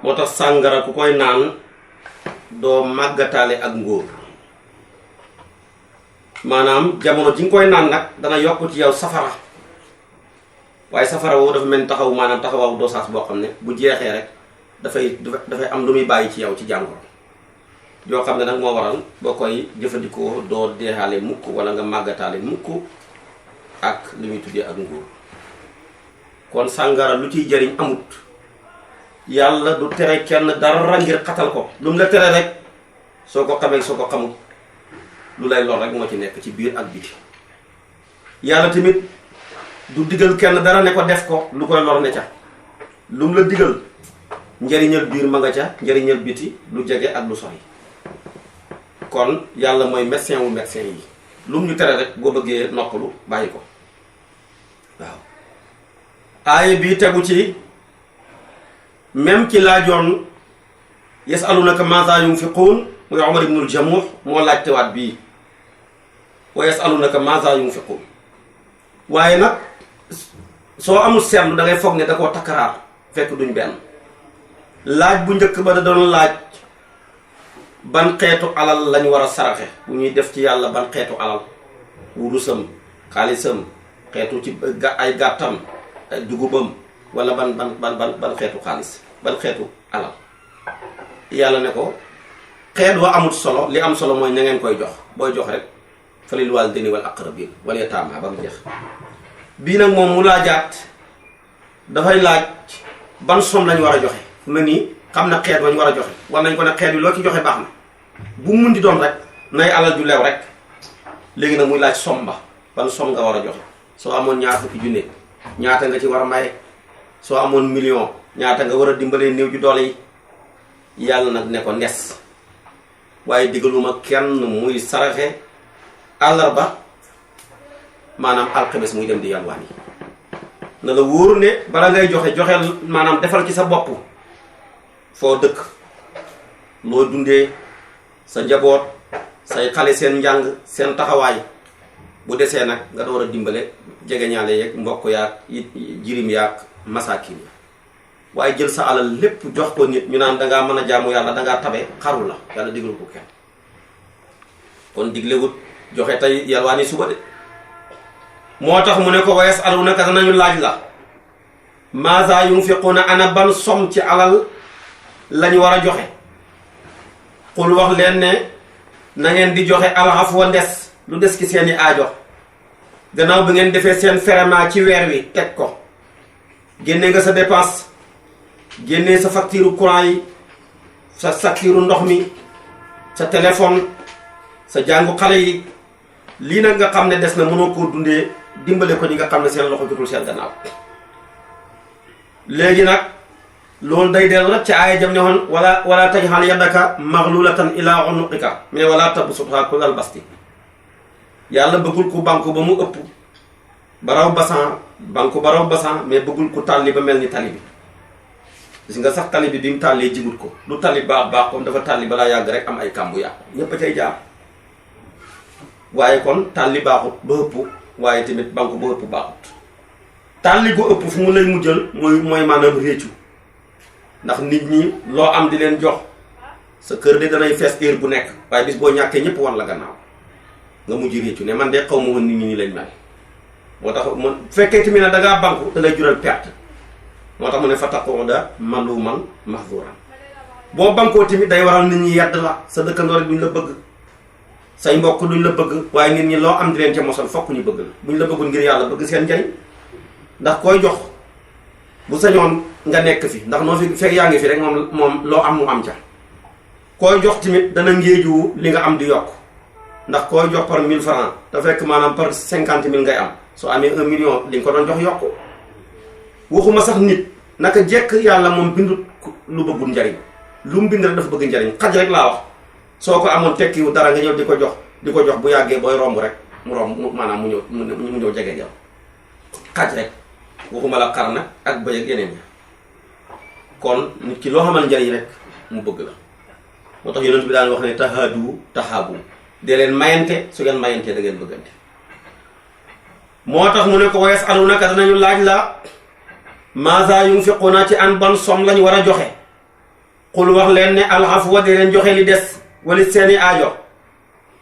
moo tax sàngara ku koy naan doo màggataale ak ngóor maanaam jamono ji nga koy naan nag dana yokk ci yow safara waaye safara woowu dafa mel ni taxaw maanaam taxawaawu dosage boo xam ne bu jeexee rek dafay am lu muy bàyyi ci yow ci jàngoro yoo xam ne nag moo waral boo koy jëfandikoo doo deexaale mukk wala nga màggataale mukk ak li muy tuddee ak nguur kon sàngara lu ciy jëriñ amut yàlla du tere kenn dara ngir xatal ko lu mu la tere rek soo ko xamee soo ko xamut lu lay lor rek moo ci nekk ci biir ak biti yàlla tamit du digal kenn dara ne ko def ko lu koy lor ne ca lu mu la digal njëriñal biir ma nga ca njëriñal biti lu jege ak lu sori kon yàlla mooy médecin wu médecin yi lu mu ñu tere rek boo bëggee noppalu bàyyi ko waaw aaya bii tegu ci même ci laajoon yasalunaka maza yunfiquun muy Omar ibnul Jamuh moo laajtewaat bii wa yasalunaka maza yunfiquun waaye nag soo amul seetlu da ngay foog ne da koo takkaraar fekk duñ benn laaj bu njëkk ba da doon laaj ban xeetu alal lañ war a saraxe bu ñuy def ci yàlla ban xeetu alal wurusam xaalisam xeetu ci ay gàttam ay dugubam wala ban xeetu xaalis ban xeetu alal yàlla ne ko xeet wa amut solo li am solo mooy na ngeen koy jox booy jox rek fa lil waalidayni wal aqrabiin wal yataama ba mu jeex bii nag moom mu laajaat dafay laaj ban som lañ war a joxe fu ne nii xam na xeet wañ war a joxe war nañ ko ne xeet bi loo ci joxe baax na bu mu mun di doon rek nay alal ju leew rek léegi nag muy laaj som ba ban som nga war a joxe soo amoon ñaar fukki junne ñaata nga ci war a maye soo amoon million ñaata nga war a dimbalee néew ju doole yi yàlla nag ne ko ndes waaye digaluma kenn muy saraxe àllarba maanaam alxames muy dem di yalwaan yi na la wóor ne bala ngay joxeel maanaam defal ci sa bopp foo dëkk loo dundee sa njaboot say xale seen njàng seen taxawaay bu desee nag nga door a dimbale jegeñaale yeeg mbokk yaag jirim yaag masaakin yi waaye jël sa alal lépp jox ko nit ñu naan dangaa mën a jaamu yàlla dangaa tabe xaru la yàlla diglu ko kenn kon diglewut joxe tey yalwaani suba de moo tax mu ne ko wa yasalunaka danañu laaj la maaza yunfiquuna ana ban som ci alal lañu war a joxe xul wax leen ne na ngeen di joxe alxafwa ndes lu des ci seeni aajo gannaaw bi ngeen defee seen ferema ci weer wi teg ko génne nga sa dépense génne sa facture courant yi sa facture ndox mi sa téléphone sa jàngu xale yi lii nag nga xam ne des na mënoo koo dundee dimbale ko ñi nga xam ne seen loxo jotul seen gannaaw léegi nag loolu day dellu rek ci aaya jam ne woon wala tajxal yadaka maxlulatan ila unuqika mais wala tabsutha kullal basti yàlla bëggul ku banku ba mu ëpp baraw basan mais bëggul ku tàlli ba mel ni tali bi gis nga sax tali bi mu tàllee jigut ko lu tali baax comme dafa tàlli balaa yàgg rek am ay kàmbu yàqu ñépp a cay jaar waaye kon tàlli baaxut ba ëpp waaye tamit banku ba ëpp baaxut tàlli gu ëpp fu mu lay mujjal mooy maanaam réccu ndax nit ñi loo am di leen jox sa kër de danay fees heure bu nekk waaye bis boo ñàkkee ñëpp wan la gannaaw nga mujj réccu ne man de xaw ma woon nit ñi ni lañ mel moo tax mu fekkee tamit ne dangaa banku da lay jural perte moo tax mu ne fa taquda maluman mahzuran boo bankoo tamit day waral nit ñi yedd la sa dëkkandoor duñ la bëgg say mbokk duñ la bëgg waaye nit ñi loo am di leen ca mosal fokk ñu bëgg la buñ la bëggul ngir yàlla bëgg seen njariñ ndax koy jox bu sañoon nga nekk fi ndax noo fi fekk yaa ngi fi rek moom loo am mu am ca koy jox tamit dana ngéeju li nga am di yokk ndax koy jox par 1000 francs te fekk maanaam par 50 000 ngay am soo amee 1 million li nga ko doon jox yokk waxuma sax nit naka jekk yàlla moom bindut lu bëggul njariñ lu mu bind rek dafa bëgg njariñ xaj rek laa wax soo ko amoon tekkiwu dara nga ñëw di ko jox bu yàggee booy romb rek mu romb maanaam mu ñëw jege yow xaj rek waxuma la xar nag ak bëy ak yeneen ñi kon nit ki loo xamal njariñ rek mu bëgg la moo tax yonent bi daan wax ne tahaadu tahaabu dee leen mayante su ngeen mayantee da ngeen bëggante moo tax mu ne ko wa yasalunaka danañu laaj la maaza yunfiquuna ci an ban som lañ war a joxe xul wax leen ne alxafwa di leen joxe li des wala seeni aajo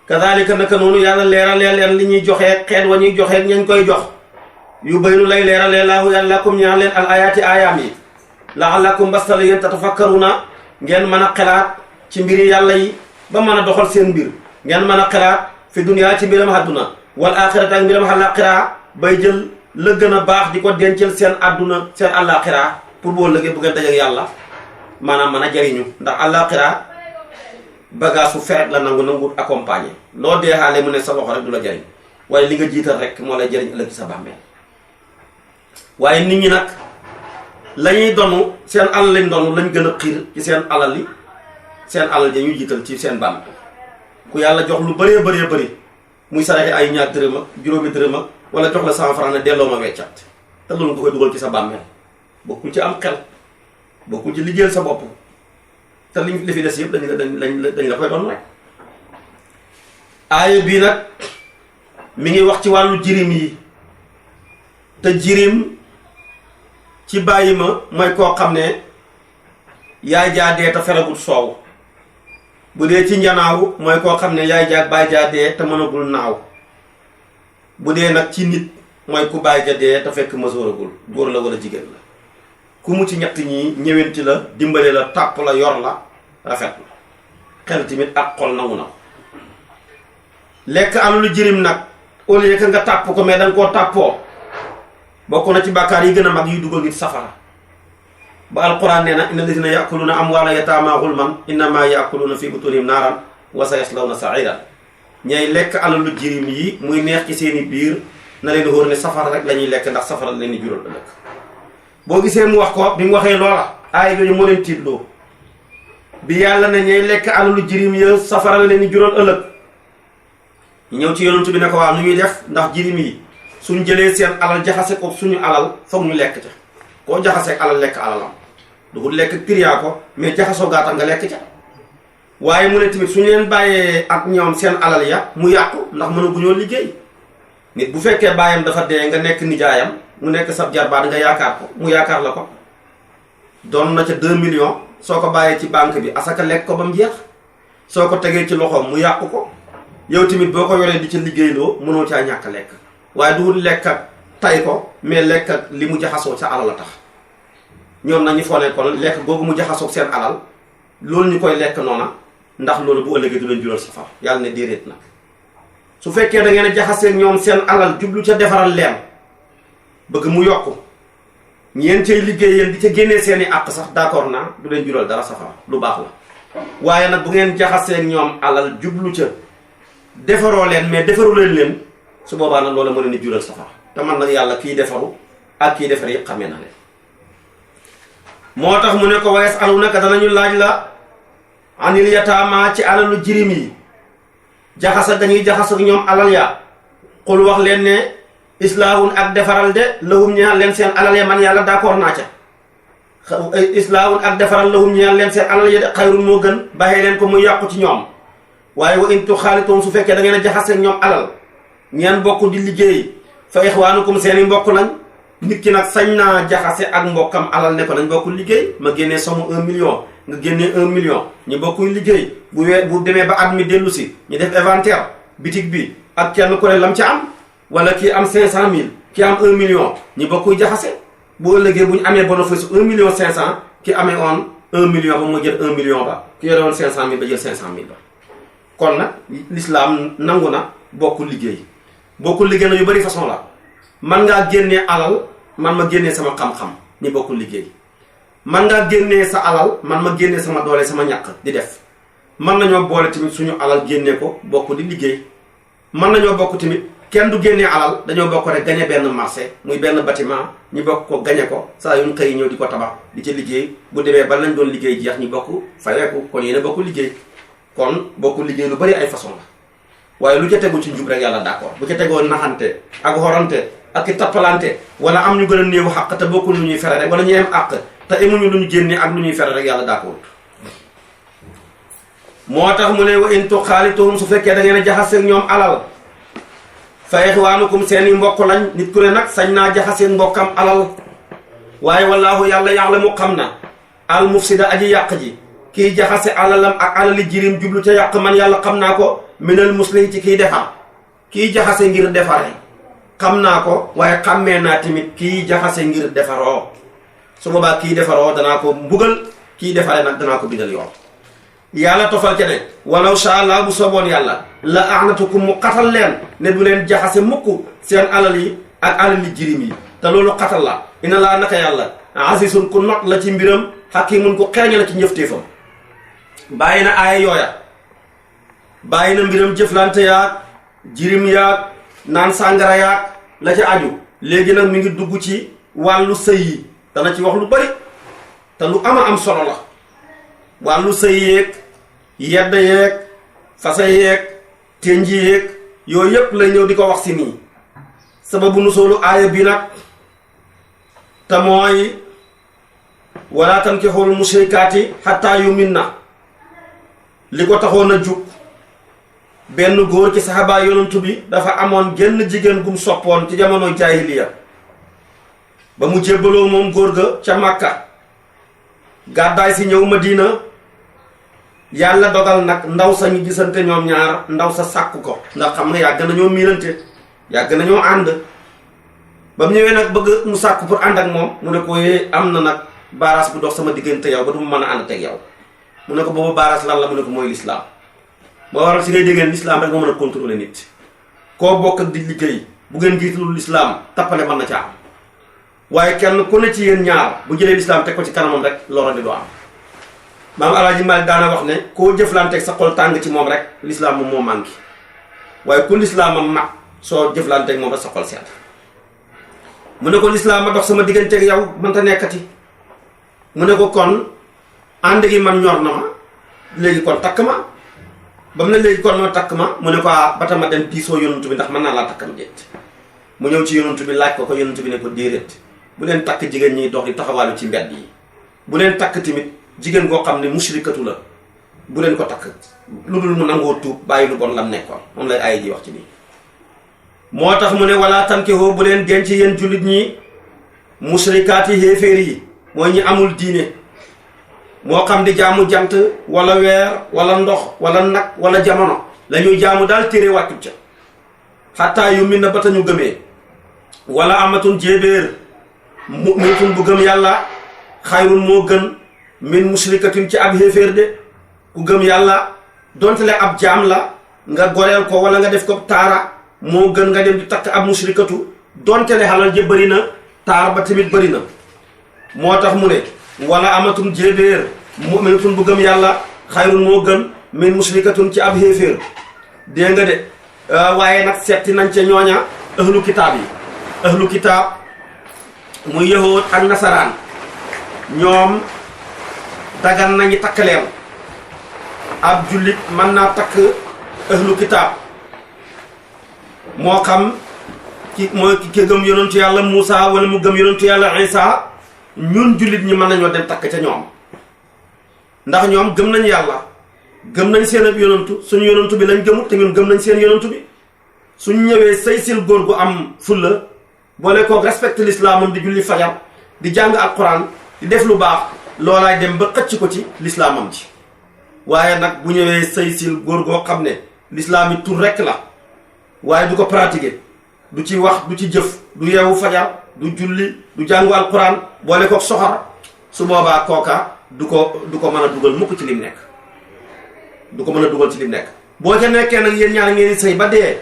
kadalika naka noonu yàlla leeralee leen li ñuy joxee xeet wa ñuy joxee ñañ koy jox yu baynu lay leeralee laahu yàlla kum ñaan leen al ayaati aayaam yi laalakum bastal yéen tatafakkaruna ngeen mën a xelaat ci mbiri yàlla yi ba mën a doxal seen mbir ngeen mën a xelaat fi duniyaa ci mbiram àdduna wal axirata ak mbiram àllaaxira bay jël la gën a baax di ko dencal seen àdduna seen àllaaxira pour boo lëgee bu ngeen dajeek yàlla maanaam mën a jariñu ndax àllaaxira bagage su feret la nangu accompagner loo deexaale mu ne sa loxo rek du la jariñ waaye li nga jiital rek moo lay jariñ ëllëg ci sa bàmmeel waaye nit ñi nag la ñuy donu seen alal lañ donu lañ gën a xiir ci seen alal yi seen alal ja ñuy jiital ci seen bàmmeel ku yàlla jox lu bëree bëree bëri muy saraxe ay ñaar dërëm ak juróomi dërëm ak wala jox la 100 francs ne delloo ma weccat te loolu nga koy dugal ci sa bàmmeel bokkul ci am xel bokkul ci liggéeyal sa bopp te li fi des yëpp dañ la koy doon rek. aaya bii nag mi ngi wax ci wàllu jirim yi te jirim ci bàyyi ma mooy koo xam ne yaay jaa dee te feragut soow bu dee ci njanaaw mooy koo xam ne yaay jaag baay jaa dee te mënagul naaw bu dee nag ci nit mooy ku baay ja dee te fekk masooragul góor la wala jigéen la ku mu ci ñett ñi ñëwenti la dimbale la tàpp la yor la rafet la xel tamit ak xol nangu na ko lekk alalu jirim nag au lieu que nga tàpp ko mais danga koo tàppoo bokk na ci bàkkaar yi gën a mag yuy dugal nit safara ba alquran nee na inna alladina yakuluna amwaala yataama xulman innama yakuluna fi butunihim naaran wa sayaslawna sa'iran ñay lekk alalu jirim yi muy neex ci seeni biir na leen wóor ne safara rek la ñuy lekk ndax safara leen di jural ëllëg boo gisee mu wax ko bi mu waxee loola aay yooyu moo leen tiitloo bi yàlla ne ñay lekk alalu jirim ya safara la leen di jural ëllëg ñu ñëw ci yonent bi ne ko waaw nu ñuy def ndax jirim yi suñ jëlee seen alal jaxase ko suñu alal foog ñu lekk ca koo jaxasee alal lekk alalam du lekk piriyaa ko mais jaxasoo gaa tax nga lekk ca waaye mu ne tamit suñu leen bàyyee ak ñoom seen alal ya mu yàqu ndax mënaguñoo liggéey nit bu fekkee bàyyam dafa dee nga nekk nijaayam mu nekk sab jarbaat nga yaakaar ko mu yaakaar la ko doon na ca 2 millions soo ko bàyyee ci banque bi asaka lekk ko ba mu jeex soo ko tegee ci loxoom mu yàqu ko yow tamit boo ko yoree di ca liggéeyloo mënoo caa ñàkk lekk waaye du lekk ak tay ko mais lekk ak li mu jaxasoo ca alal la tax ñoom nañu foolee kon lekk googu mu jaxasoo seen alal loolu ñu koy lekk noona ndax loolu bu ëllëgee du leen jural safar yàlla ne déedéet nag su fekkee da ngeen a jaxasee ñoom seen alal jublu ca defaral leen bëgg mu yokk ñeen cay liggéey yéen di ca génnee seeni àq sax d'accord naa du leen jural dara safara lu baax la waaye nag bu ngeen jaxasee ñoom alal jublu ca defaroo leen mais defaru leen su boobaa nag loolu moo leen di jural safara te man nag yàlla kii defaru ak kii defar yëpp xamee na leen moo tax mu ne ko wa yasalunaka danañu laaj la anil yataama ci alalu jirim yi jaxasa dañuy jaxasa ñoom alal ya xul wax leen ne islaahun ak defaral de lahum ñeel leen seen alal ya man yàlla d'accord naa ca islaahun ak defaral lahum ñeel leen seen alal ya de xayrun moo gën baxee leen ko muy yàqu ci ñoom waaye wa in tuxaalitoom su fekkee da ngeen a jaxase ñoom alal ngeen bokk di liggéey fa ixwaanukum seeni mbokk lañ nit ki nag sañ naa jaxase ak mbokkam alal ne ko nañ bokk liggéey ma génnee somme 1 million nga génnee 1 million ñu bokkuy liggéey bu demee ba at mi dellu si ñu def inventaire bitig bi ak kenn ku ne lam ca am wala kii am 500 000 kii am 1 million ñu bokkuy jaxase bu ëllëgee bu ñu amee bénéfice 1 million 500 ki amee woon 1 million ba mu jël 1 million ba ki yore woon 500 000 ba jël 500 000 ba kon nag l'islam nangu na bokku liggéey bokkul liggéey na yu bari façon la man ngaa génnee alal man ma génnee sama xam-xam ñi bokkul liggéey man ngaa génnee sa alal man ma génnee sama doole sama ñàkk di def man nañoo boole tamit suñu alal génnee ko bokk di liggéey man nañoo bokk tamit kenn du génnee alal dañoo bokk rek gañe benn marché muy benn bâtiment ñu bokk ko gañe ko saa yuñ xëy ñëw di ko tabax di ca liggéey bu demee ba lañ doon liggéey jeex ñu bokk fayeeku kon yéen a bokk liggéey kon bokk liggéey lu bari ay façon la waaye lu ca tegu ci njub rek yàlla d'accord bu ca tegoo naxante ak xorante ak i tappalante wala am ñu gën a néew xàq te bokkul lu ñuy fere rek wala ñu am àq te emuñu lu ñu génne ak lu ñuy fere rek yàlla d'accord moo tax mu ne wa in tuxaalituhum su fekkee da ngeen a jaxasee ñoom alal fa ixwaanukum seeni mbokk lañ nit ku ne nag sañ naa jaxasee mbokkam alal waaye wallaahu yàlla ya'lamu xam na al mufsida aji yàq ji kiy jaxase alalam ak alali jirim jublu ca yàq man yàlla xam naa ko minal muslihin ci kiy defar kiy jaxase ngir defare xam naa ko waaye xàmmee naa tamit kiy jaxase ngir defaroo su boobaa kiy defaroo danaa ko mbugal kiy defare nag danaa ko bindal yoon yàlla tofal ca ne walaw sha Allah bu sooboon yàlla la a'natukum mu xatal leen ne du leen jaxase mukk seen alal yi ak alali jirim yi te loolu xatal la ina laa naka yàlla azizun ku not la ci mbiram hakimun ku xereñe la ci njëfteefam bàyyi na aaya yooya bàyyi na mbiram jëflante yaag jirim yaag naan sàngara yaag la ca aju léegi nag mi ngi dugg ci wàllu sëy yi dana ci wax lu bari te lu am solo la wàllu sëy yeeg yedd yeeg fasa yeeg tenji yeeg yooyu yépp lay ñëw di ko wax si nii sababu nusoolu aaya bi nag te mooy wala tankihul mushrikaati hatta yuminna li ko taxoon a jug benn góor ci saxaaba yonantu bi dafa amoon genn jigéen gum soppoon ci jamono jaahiliya ba mu jébbaloo moom góor ga ca Makka gàddaay si ñëw Madina yàlla dogal nag ndaw sa ñu gisante ñoom ñaar ndaw sa sàkku ko ndax xam nga yàgg nañoo miinante yàgg nañoo ànd ba mu ñëwee nag bëgg mu sàkku pour ànd ak moom mu ne ko am na nag baaraas bu dox sama diggante yow ba du ma mën a ànd teg yow mu ne ko boobu baaraas lan la mu ne ko mooy lislaam boo waral si ngay déggeen lislaam rek nga mën a contrôler nit koo bokk ak di liggéey bu ngeen jiitalul lislaam tappale mën na ca am waaye kenn ku ne ci yéen ñaar bu jëlee lislaam teg ko ci kanamam rek loro di doo am maam Alaaji Maalik daana wax ne koo jëflanteeg sa xol tàng ci moom rek lislaam moom moo manqué waaye ku lislaamam mag soo jëflanteeg moom rek sa xol seet mu ne ko lislaam ma dox sama digganteeg yow mënta nekkati mu ne ko kon ànd gi man ñor na ma léegi kon takk ma ba mu ne léegi kon ma takk ma mu ne ko ba tama dem diisoo yonantu bi ndax mën naa laa takkam déet mu ñëw ci yonantu bi laaj ko yonantu bi ne ko déedéet bu leen takk jigéen ñi dox di taxawaalu ci mbedd yi bu leen takk tamit jigéen koo xam ne mushrikatu la bu leen ko takk lu dul mu nangoo tuub bàyyi lu bon lam nekkoon moom lay aaya ji wax ci nii moo tax mu ne wala tankihoo bu leen denc yéen jullit ñi mushrikaat yi xéeféer yi mooy ñi amul diine moo xam di jaamu jant wala weer wala ndox wala nag wala jamono la ñuy jaamu daal téere wàccu ca xattaa yu min na ba tañu gëmee wala amatun jéebéer mu'minatun bu gëm yàlla xayrun moo gën min mushrikatin ci ab xéeféer de ku gëm yàlla donte le ab jaam la nga goreel ko wala nga def ko taara moo gën nga dem di takk ab mushrikatu donte le xalal ja bëri na taar ba tamit bëri na moo tax mu ne wala amatum jéebéer mu'minatun bu gëm yàlla xayrun moo gën min mushrikatun ci ab xéeféer dégg nga de waaye nag setti nañ ca ñooña ahlu kitaab yi ahlu kitaab muy yahuud ak nasaraan ñoom dagan nañu takk leen ab jullit mën naa takk ahlu kitaab moo xam ki mooy ki gëm yonentu yàlla Muusa wala mu gëm yonentu yàlla Isa ñun jullit ñi mën nañoo dem takk ca ñoom ndax ñoom gëm nañ yàlla gëm nañ seen ab yonentu suñu yonentu bi lañ gëmut te ñun gëm nañ seen yonentu bi suñ ñëwee say sil góor gu am fulla boole kook respecte l'islamam di julli fajar di jàng alquran di def lu baax loolaay dem ba xëcc ko ci l'islamam ji waaye nag bu ñëwee say sil góor goo xam ne l'islam yi tur rekk la waaye du ko pratiquer du ci wax du ci jëf du yeewu fajar du julli du jàngu alquran boole kook soxor su boobaa kooka du ko mën a dugal mukk ci lim nekk du ko mën a dugal ci lim nekk boo ca nekkee nag yéen ñaar ngeen di sëy ba dee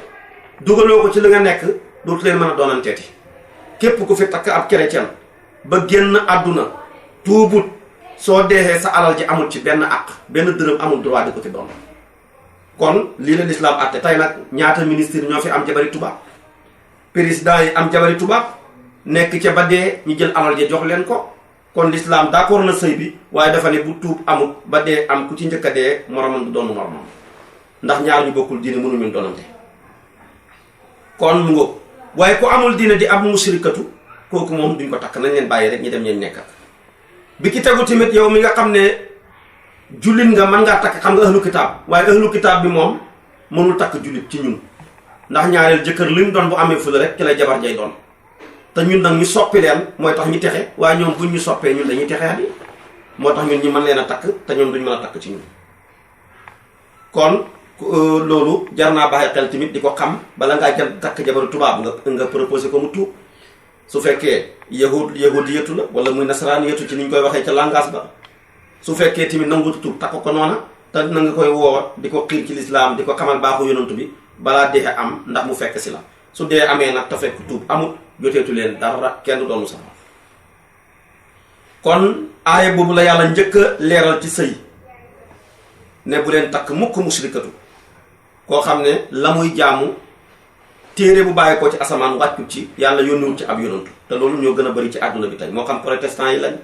dugaloo ko ci li nga nekk dootu leen mën a doonanteeti képp ku fi takk ab chrétien ba génn àdduna tuubut soo deexee sa alal ji amul ci benn àq benn dërëm amul droit di ko ci doon kon lii la lislaam àtte tey nag ñaata ministre ñoo fi am jabari tubaab président yi am jabari tubaab nekk ca ba dee ñu jël alal ji jox leen ko kon lislaam d'accord na sëy bi waaye dafa ne bu tuub amul ba dee am ku ci njëkk a dee moromam du doon moromam ndax ñaar ñu bokkul diine mënuñu doonante kon mu ngo waaye ku amul diine di ab mushrikatu kooku moom duñ ko takk nañ leen bàyyi rek ñi dem ñeen nekkal bi ki tegu tamit yow mi nga xam ne jullit nga mën ngaa takk xam nga ahlu kitaab waaye ahlu kitaab bi moom mënul takk jullit ci ñun ndax ñaareel jëkkër li mu doon bu amee fula rek ki lay jabar jay doon te ñun nag ñu soppi leen mooy tax ñu texe waaye ñoom buñ ñu soppee ñun dañuy texee di moo tax ñun ñi mën leen a takk te ñoom duñ mën a takk ci ñun. kon loolu jar naa bàyyi xel tamit di ko xam bala ngaa jël takk jabaru tubaab nga proposé ko mu tuub. su fekkee yahudiyatu la wala muy nasaraaniyatu ci ni ñu koy waxee ca langage ba su fekkee tamit nangutu tuub takk ko noona te na nga koy woo di ko xiir ci lislaam di ko xamal baaxu yonantu bi balaa dee am ndax mu fekk si la su dee amee nag te fekk tuub amul joteetu leen dara kenn du doonu sax. kon aaya boobu la yàlla njëkk a leeral ci sëy ne bu leen takk mukk musrikatu koo xam ne la muy jaamu téere bu bàyyi ko ci asamaan wàccut ci yàlla yónniwul ci ab yonantu te loolu ñoo gën a bëri ci àdduna bi tey moo xam protestant yi lañ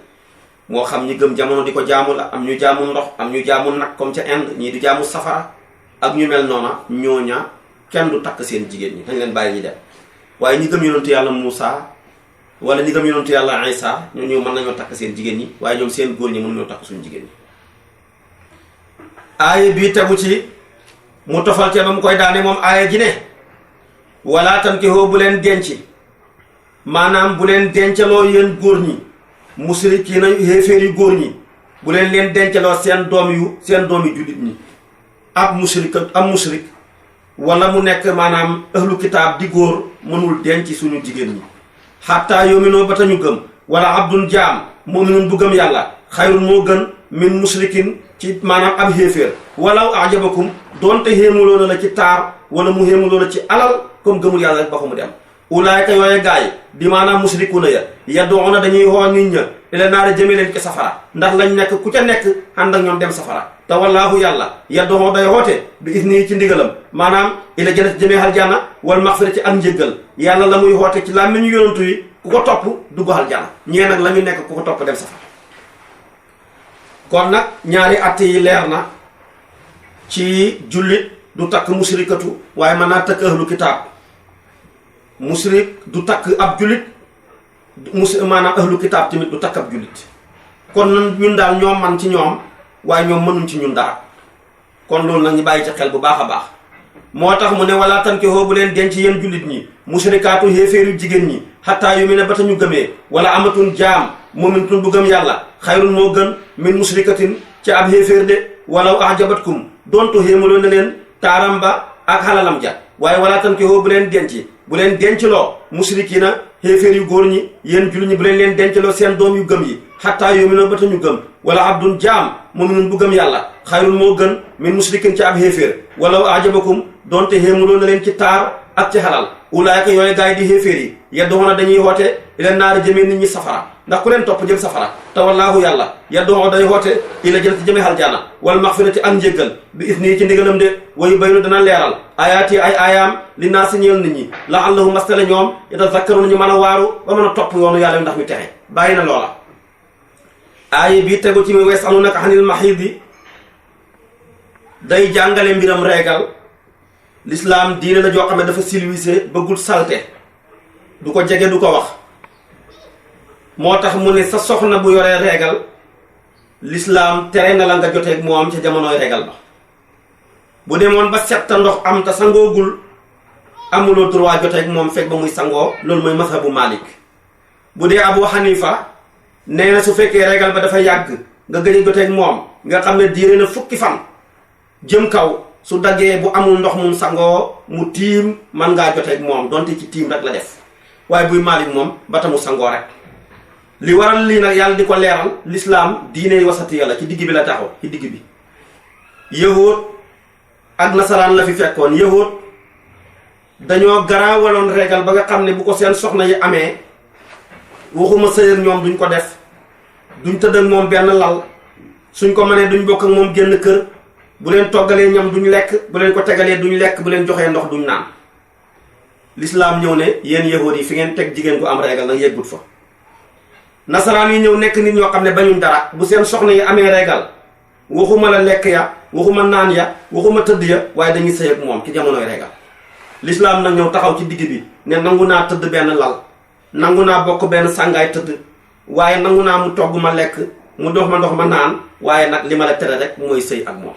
moo xam ñi gëm jamono di ko jaamu la am ñu jaamu ndox am ñu jaamu nag comme ca Inde ñii di jaamu safara ak ñu mel noona ñooña kenn du takk seen jigéen ñi dañ leen bàyyi ñi dem waaye ñi gëm yonantu yàlla Muusa wala ñi gëm yonantu yàlla Isa ñooñu mën nañoo takk seen jigéen ñi waaye ñoom seen góor ñi mënuñoo takk suñu jigéen ñi. aaya bii tegu ci mu tofal ca ba mu koy daane moom aaya ji ne wala tankihuu bu leen denc maanaam bu leen dencaloo yéen góor ñi musrikiina xéeféer yu góor ñi bu leen dencaloo seen doom yu jullit ñi ab musrik wala mu nekk maanaam ahlu kitaab di góor mënul denc suñu jigéen ñi xatta yu'minu ba tañu gëm wala abdun jaam mu'minun bu gëm yàlla xayrun moo gën min musrikin ci maanaam ab xéeféer walaw ajabakum doonte xéemuloo na la ci taar wala mu xéemuloo la ci alal comme gëmul yàlla rek ba ko mu dem ulaayka yooye gaay di maanaam musrikuuna ya yad'uuna dañuy xoo nit ña ila naara jëme leen ci safara ndax lañ nekk ku ca nekk ànd ak ñoom dem safara te wallaahu yàlla yad'u day xoote bi isni ci ndigalam maanaam ila jannati jëmee aljana wal maxfira ci ak njéggal yàlla la muy xoote ci làmmiñu yonantu yi ku ko topp dugg aljana ñee nag la ñu nekk ku ko topp dem safara. kon nag ñaari att yi leer na ci jullit du takk musrikatu waaye mën naa takk ahlu kitaab musrik du takk ab jullit maanaam ahlu kitaab tamit du takk ab jullit kon ñun daal ñoom man ci ñoom waaye ñoom mënuñ ci ñun dara kon loolu nag ñu bàyyi ci xel bu baax a baax moo tax mu ne wala tankihuu bu leen denc yéen jullit ñi musrikaatu xéeféeru jigéen ñi xattaa yu'mina ba tañu gëmee wala amatun jaam mu'minatun bu gëm yàlla xayrun moo gën min musrikatin ci ab xéeféer de walaw ajabatkum doontu xéemaloo na leen taaram ba ak xalalam ja waaye wala tankihuu bu leen dencloo musrikiina xéeféer yu góor ñi yéen jullit ñi bu leen dencloo seen doom yu gëm yi xattaa yu'minu ba tañu gëm wala abdun jaam mu'minun bu gëm yàlla xayrun moo gën min musrikin ci ab xéeféer walaw ajabakum doonte xéemaloo na leen ci taar ak ci xalal ulaayka yooyu gaay di xéeféer yi yad'uuna dañuy woote ila naar jëmee nit ñi safara ndax ku leen topp jëm safara te wallaahu yàlla yad'u day woote ila jannati jëmee aljana wal maxfirati ak njéggal bi isni ci ndigalam de wayu baynu dana leeral ayaati ay aayaam li naasi ñeel nit ñi la'allahum mastale ñoom yatazakkaruuna ñu mën a waaru ba mën a topp yoonu yàlla ndax ñu texe bàyyi na loola. aaya bi tegu ci mi yasaluunaka anil mahiidi day jàngale mbiram reegal l'islam diine la joo xam ne dafa silwisé bëggul salte du ko jege du ko wax moo tax mu ne sa soxna bu yoree reegal l'islam tere na la nga joteeg moom ca jamonoy reegal ba bu demoon ba setta ndox am te sangoogul amuloo droit joteeg moom fekk ba muy sangoo loolu mooy mazhabu Malik bu dee Abu Hanifa nee na su fekkee reegal ba dafa yàgg nga gëj a joteeg moom nga xam ne diire na fukki fan jëm kaw su daggee bu amul ndox mu sangoo mu tiim man ngaa joteeg moom donte ci tiim rek la def waaye buy Maalik moom ba tamu sangoo rek li waral lii nag yàlla di ko leeral l'islam diine wasati yàlla ci digg bi la taxaw ci digg bi yahuud ak nasaraan la fi fekkoon yahuud dañoo garaawaloon reegal ba nga xam ne bu ko seen soxna yi amee waxuma sëyër ñoom duñ ko def duñ tëdd ak moom benn lal suñ ko mënee duñ bokk ak moom génn kër bu leen toggalee ñam duñ lekk bu leen ko tegalee duñ lekk bu leen joxee ndox duñ naan l'islam ñëw ne yéen yahuud yi fi ngeen teg jigéen gu am reegal nag yeggut fa nasaraan yi ñëw nekk nit ñoo xam ne bañuñ dara bu seen soxna yi amee reegal waxuma la lekk ya waxuma naan ya waxuma tëdd ya waaye dañuy sëy ak moom ci jamonoy reegal l'islam nag ñëw taxaw ci digg bi ne nangu naa tëdd benn lal nangu naa bokk benn sàngaay tëdd waaye nangu naa mu togg ma lekk mu dox ma ndox ma naan waaye nag li ma la tere rek mooy sëy ak moom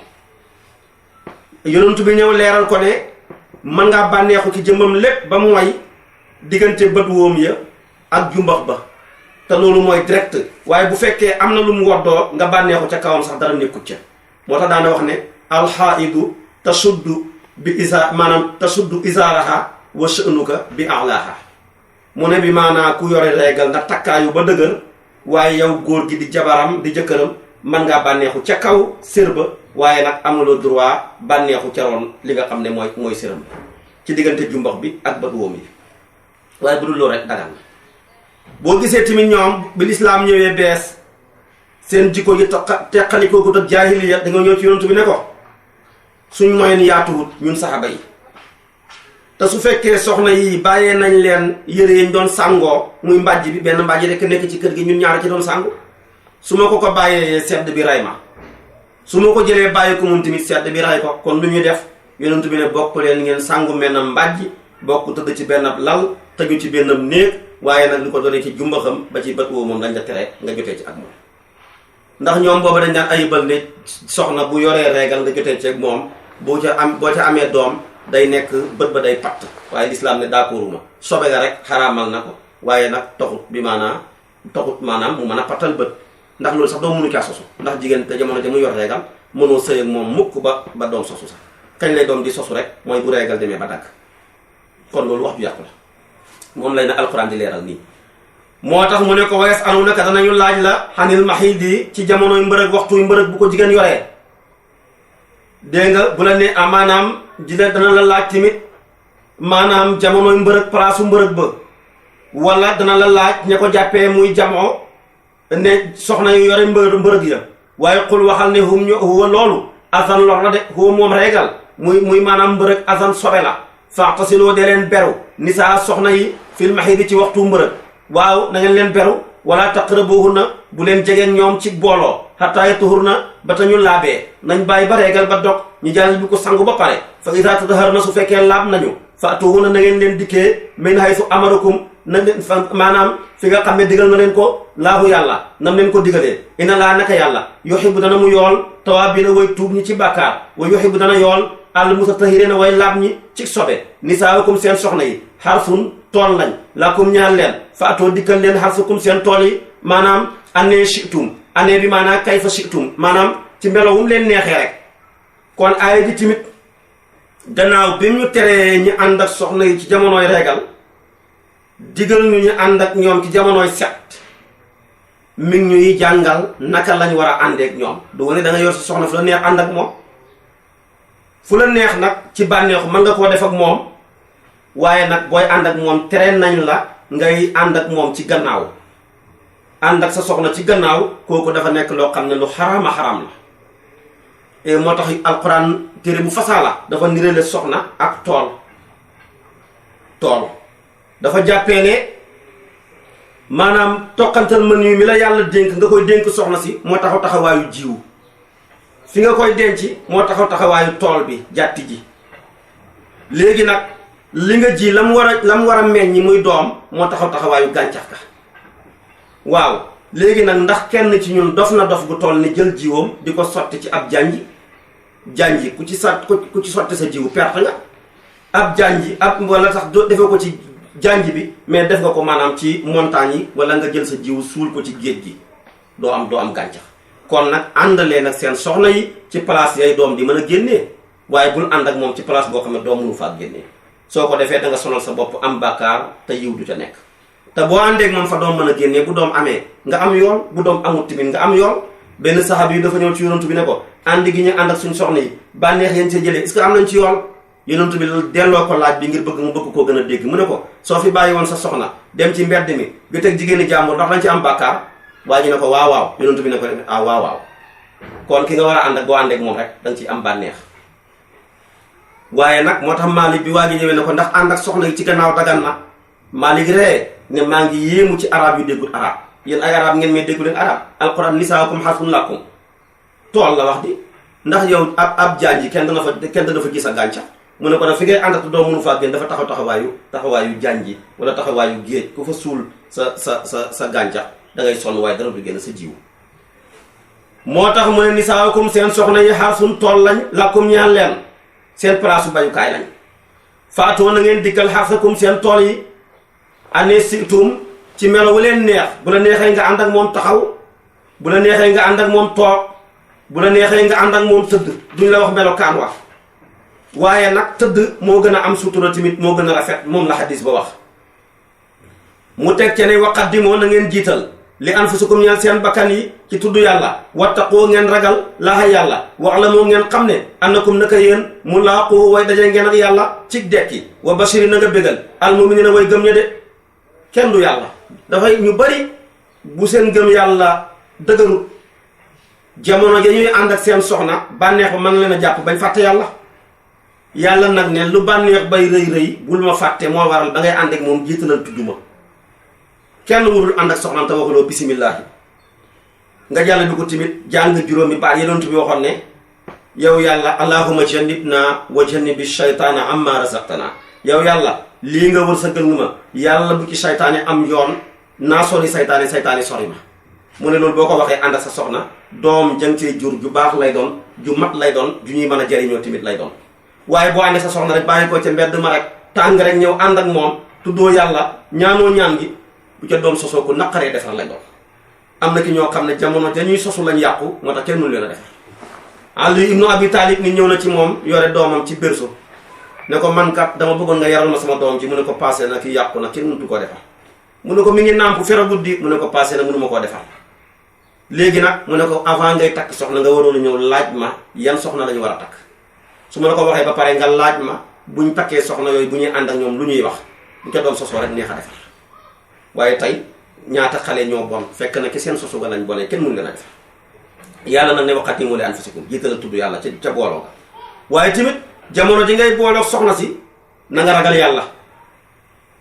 yonentu bi ñëw leeral ko ne mën ngaa bànneexu ci jëmmam lépp ba mooy diggante bët wóom ya ak jumbax ba te loolu mooy direct. waaye bu fekkee am na lu mu woddoo nga bànneexu ca kawam sax dara nekkut ca. moo tax daana wax ne alxaidu tasuddu bi tasuddu isaaraha wa sha'nuka bi alaaha. mu ne bi maanaa ku yore reegal nga takkaayu ba dëgër waaye yow góor gi di jabaram di jëkkëram mën ngaa bànneexu ca kaw sér ba waaye nag amuloo droit bànneexu ca roon li nga xam ne mooy séram ci diggante jumbax bi ak bët woom yi. waaye bu dul loolu rek dagan na. boo gisee tamit ñoom bi lislaam ñëwee bees seen jikko yi teqalikoo ko ak jaahiliya da nga ñëw ci yonent bi ne ko suñ moyen yaatuwut ñun saxaba yi te su fekkee soxna yi bàyyee nañ leen yëre yañ doon sàngoo muy mbàjj bi benn mbàjj rek nekk ci kër gi ñun ñaar ci doon sàngu su ma ko bàyyee sedd bi ray ma su ma ko jëlee bàyyi ko moom tamit sedd bi ray ko kon lu ñuy def yonent bi ne bokk leen ngeen sàngu mel na mbàjj bokk tëdd ci benn lal tëju ci benn néeg waaye nag lu ko doonee ci jumbaxam ba ci bët woo moom dañ la tere nga jotee ci ak moom. ndax ñoom booba dañ daan ayibal ne soxna bu yoree reegal nga jotee ci ak moom boo ca amee doom day nekk bët ba day patt waaye lislaam ne d'accorduma sobe la rek xaraamal na ko waaye nag taxut maanaam mu mën a pattal bët ndax loolu sax doo mënu caa sosu ndax jigéen te jamono ja mu yor reegal mënoo sëy ak moom mukk ba doom sosu sax kañ lay doom di sosu rek mooy bu reegal demee ba dagg kon loolu wax ju yàqu la moom lay na alxuraan di leeral nii. moo tax mu ne ko wayes anu naka danañu laaj la xanil maxiidi ci jamonoy mbërëg waxtuy mbërëg bu ko jigéen yoree dégg nga bu la ne maanaam dana la laaj tamit maanaam jamonoy mbërëg palaasu mbërëg ba wala dana la laaj ña ko jàppee muy jamoo ne soxna yu yore mbërëg ya waaye xul waxal ne huwa loolu azan lor la de huwa moom reegal muy maanaam mbërëg azan sobe la fa'tasiloo dee leen beru nisaa soxna yi fil maxiidi ci waxtu mbërëg waaw na ngeen leen beru wala taqrabuhunna bu leen jegeen ñoom ci booloo hatta yatuhurna ba ta ñu laabee nañ bàyyi ba reegal ba dog ñu jàll bi ko sangu ba pare fa iza tataharna su fekkee laab nañu fa'tuhunna na ngeen leen dikkee min haythu amarakum na leen fa maanaam fi nga xam ne digal na leen ko laahu yàlla nam leen ko digalee ina laa naka yàlla yuhibbu dana mu yool tawaabiina way tuub ñi ci bàkkaar wa yuhibbu dana yool al mutatahhiriina way laab ñi ci sobe nisaa'ukum seen soxna yi harsun tool lañ lakum ñaan leen fa atoo dikkal leen harsukum seen tool yi maanaam année shi'tum année bi maanaam kayfa shi'tum maanaam ci melowum leen neexee rek kon aaya ji tamit gannaaw bi ñu teree ñu ànd ak soxna yi ci jamonooy reegal digal ñu ànd ak ñoom ci jamonooy set mi ngi ñuy jàngal naka lañ war a àndeek ñoom du wane da nga yor sa soxna fu la neex ànd ak moom fu la neex nag ci bànneexu mën nga koo def ak moom waaye nag booy ànd ak moom tere nañ la ngay ànd ak moom ci gannaaw ànd ak sa soxna ci gannaaw kooku dafa nekk loo xam ne lu xaraama xaraam la et moo tax alquran téere bu fasaala dafa nirale soxna ak tool dafa jàppee ne maanaam toqantal mën yu mi la yàlla dénk nga koy dénk soxna si moo taxaw taxawaayu jiwu fi nga koy denc moo taxaw taxawaayu tool bi jàtti ji léegi nag li nga ji la mu war a meññi muy doom moo taxaw taxawaayu gàncax ga waaw léegi nag ndax kenn ci ñun dof na dof bu toll ni jël jiwoom di ko sotti ci ab janji ku ci sotti sa jiwu perte nga ab janji wala sax defee ko ci janji bi mais def nga ko maanaam ci montagne yi wala nga jël sa jiwu suul ko ci géej gi doo am gàncax kon nag àndalee nag seen soxna yi ci place yay doom di mën a génnee waaye bul ànd ak moom ci place boo xam ne doom mënu faa génnee soo ko defee da nga sonal sa bopp am bàkkaar te yiw du ca nekk te boo àndeek moom fa doom mën a génnee bu doom amee nga am yool bu doom amul tamit nga am yool benn saxaab yi dafa ñëw ci yonantu bi ne ko ànd gi ñu ànd ak suñu soxna yi bànneex yéen see jëlee est-ce que am nañ ci yool yonantu bi delloo ko laaj bi ngir mu bëgg koo gën a dégg mu ne ko soo fi bàyyi woon sa soxna dem ci mbedd mi bi teg jigéeni jàmbur ndax lañ ci am bàkkaar waa ji ne ko waaw yonantu bi ne ko waaw kon ki nga war a ànd ak boo àndeek moom rek danga ciy am bànneex waaye nag moo tax Maalik bi waa ji ñëwee ne ko ndax ànd ak soxna yi ci gannaaw dagan na Maalik ree ne maa ngi yéemu ci arab yu déggul arab yéen ay arab ngeen may déggu leen arab alquran nisaakum harsun lakum tool la wax di ndax yow ab jaan ji kenn dana fa gis a gàncax mu ne ko nag fi ngay àndatu doo mënu faa génn dafa taxawaayu jaan ji wala taxawaayu géej ku fa suul sa gàncax da ngay sonn waaye dara du génn sa jiw moo tax mu ne nisaakum seen soxna yi harsun tool lañ lakum ñaan leen seen place bayukaay lañ faatoo na ngeen dikkal harsakum seen tool yi année situm ci melo wu leen neex. bu la neexee nga ànd ak moom taxaw, bu la neexee nga ànd ak moom toog, bu la neexee nga ànd ak moom tëdd, duñ la wax melokaan wax. waaye nag tëdd moo gën a am sutura tamit, moo gën a rafet, moom la xadis ba wax. mu teg ca ne waqaddimoo na ngeen jiital li anfusukum ñeel seen bakkan yi ci tudd yàlla, wattaqoo ngeen ragal laaha yàlla, wax la moo ngeen xam ne annakum naka yéen mulaaqu way daje ngeen ak yàlla ci dekki. wa bashiri na nga bégal almuminina way gëm ña de. kenn du yàlla dafay ñu bari bu seen gëm yàlla dëgërut, jamono ja ñuy ànd ak seen soxna bànneex ba mën leen a jàpp bañ fàtte yàlla. yàlla nag ne lu bànneex bay rëy rëy bul ma fàtte, moo waral da ngay ànd ak moom jiitalal tudd ma. kenn warul ànd ak soxnaam te waxuloo bisimillahi. nga jàll bi ko tamit jàng juróomi baat yi Yonent bi waxoon ne yow yàlla allahumma jannibna wa jannibi shaytaana amma razaqtana. yow yàlla lii nga wër sa gën ma yàlla bu ci saytaane am yoon, naa sori saytaane, saytaane sori ma. mu ne loolu boo ko waxee ànd ak sa soxna, doom jang cee jur ju baax lay doon, ju mat lay doon, ju ñuy mën a jariñoo tamit lay doon. waaye boo àndee sa soxna rek bàyyi ko ca mbedd ma rek tàng rek ñëw ànd ak moom tuddoo yàlla, ñaanoo ñaan gi, bu ca doom sosoo ko naqaree defar lay doon. am na ki ñoo xam ne jamono dañuy sosu lañ yàqu, moo tax kenn mënu leen a defar. Ali ibnu Abi Talib ni ñëw na ci moom yore doomam ci berceau ne ko man kat dama bëggoon nga yaral ma sama doom ji. mu ne ko passé na ki yàqu na kenn mënutu koo defar. mu ne ko mi ngi nàmp fera guddi. mu ne ko passé na mënu ma koo defar. léegi nag mu ne ko avant ngay takk soxna nga waroon a ñëw laaj ma yan soxna lañu war a takk. su ma la ko waxee ba pare nga laaj ma buñ takkee soxna yooyu bu ñuy ànd ak ñoom lu ñuy wax, bu ca doom sosoo rek neex a defar. waaye tey ñaata xale ñoo bon fekk na ki seen sosu ga lañ bonee kenn mënu leen a defar. yàlla nag ne waqaddimu li anfusikum jiital tudd yàlla ca booloo ga. waaye tamit jamono ji ngay booloo soxna si na nga ragal yàlla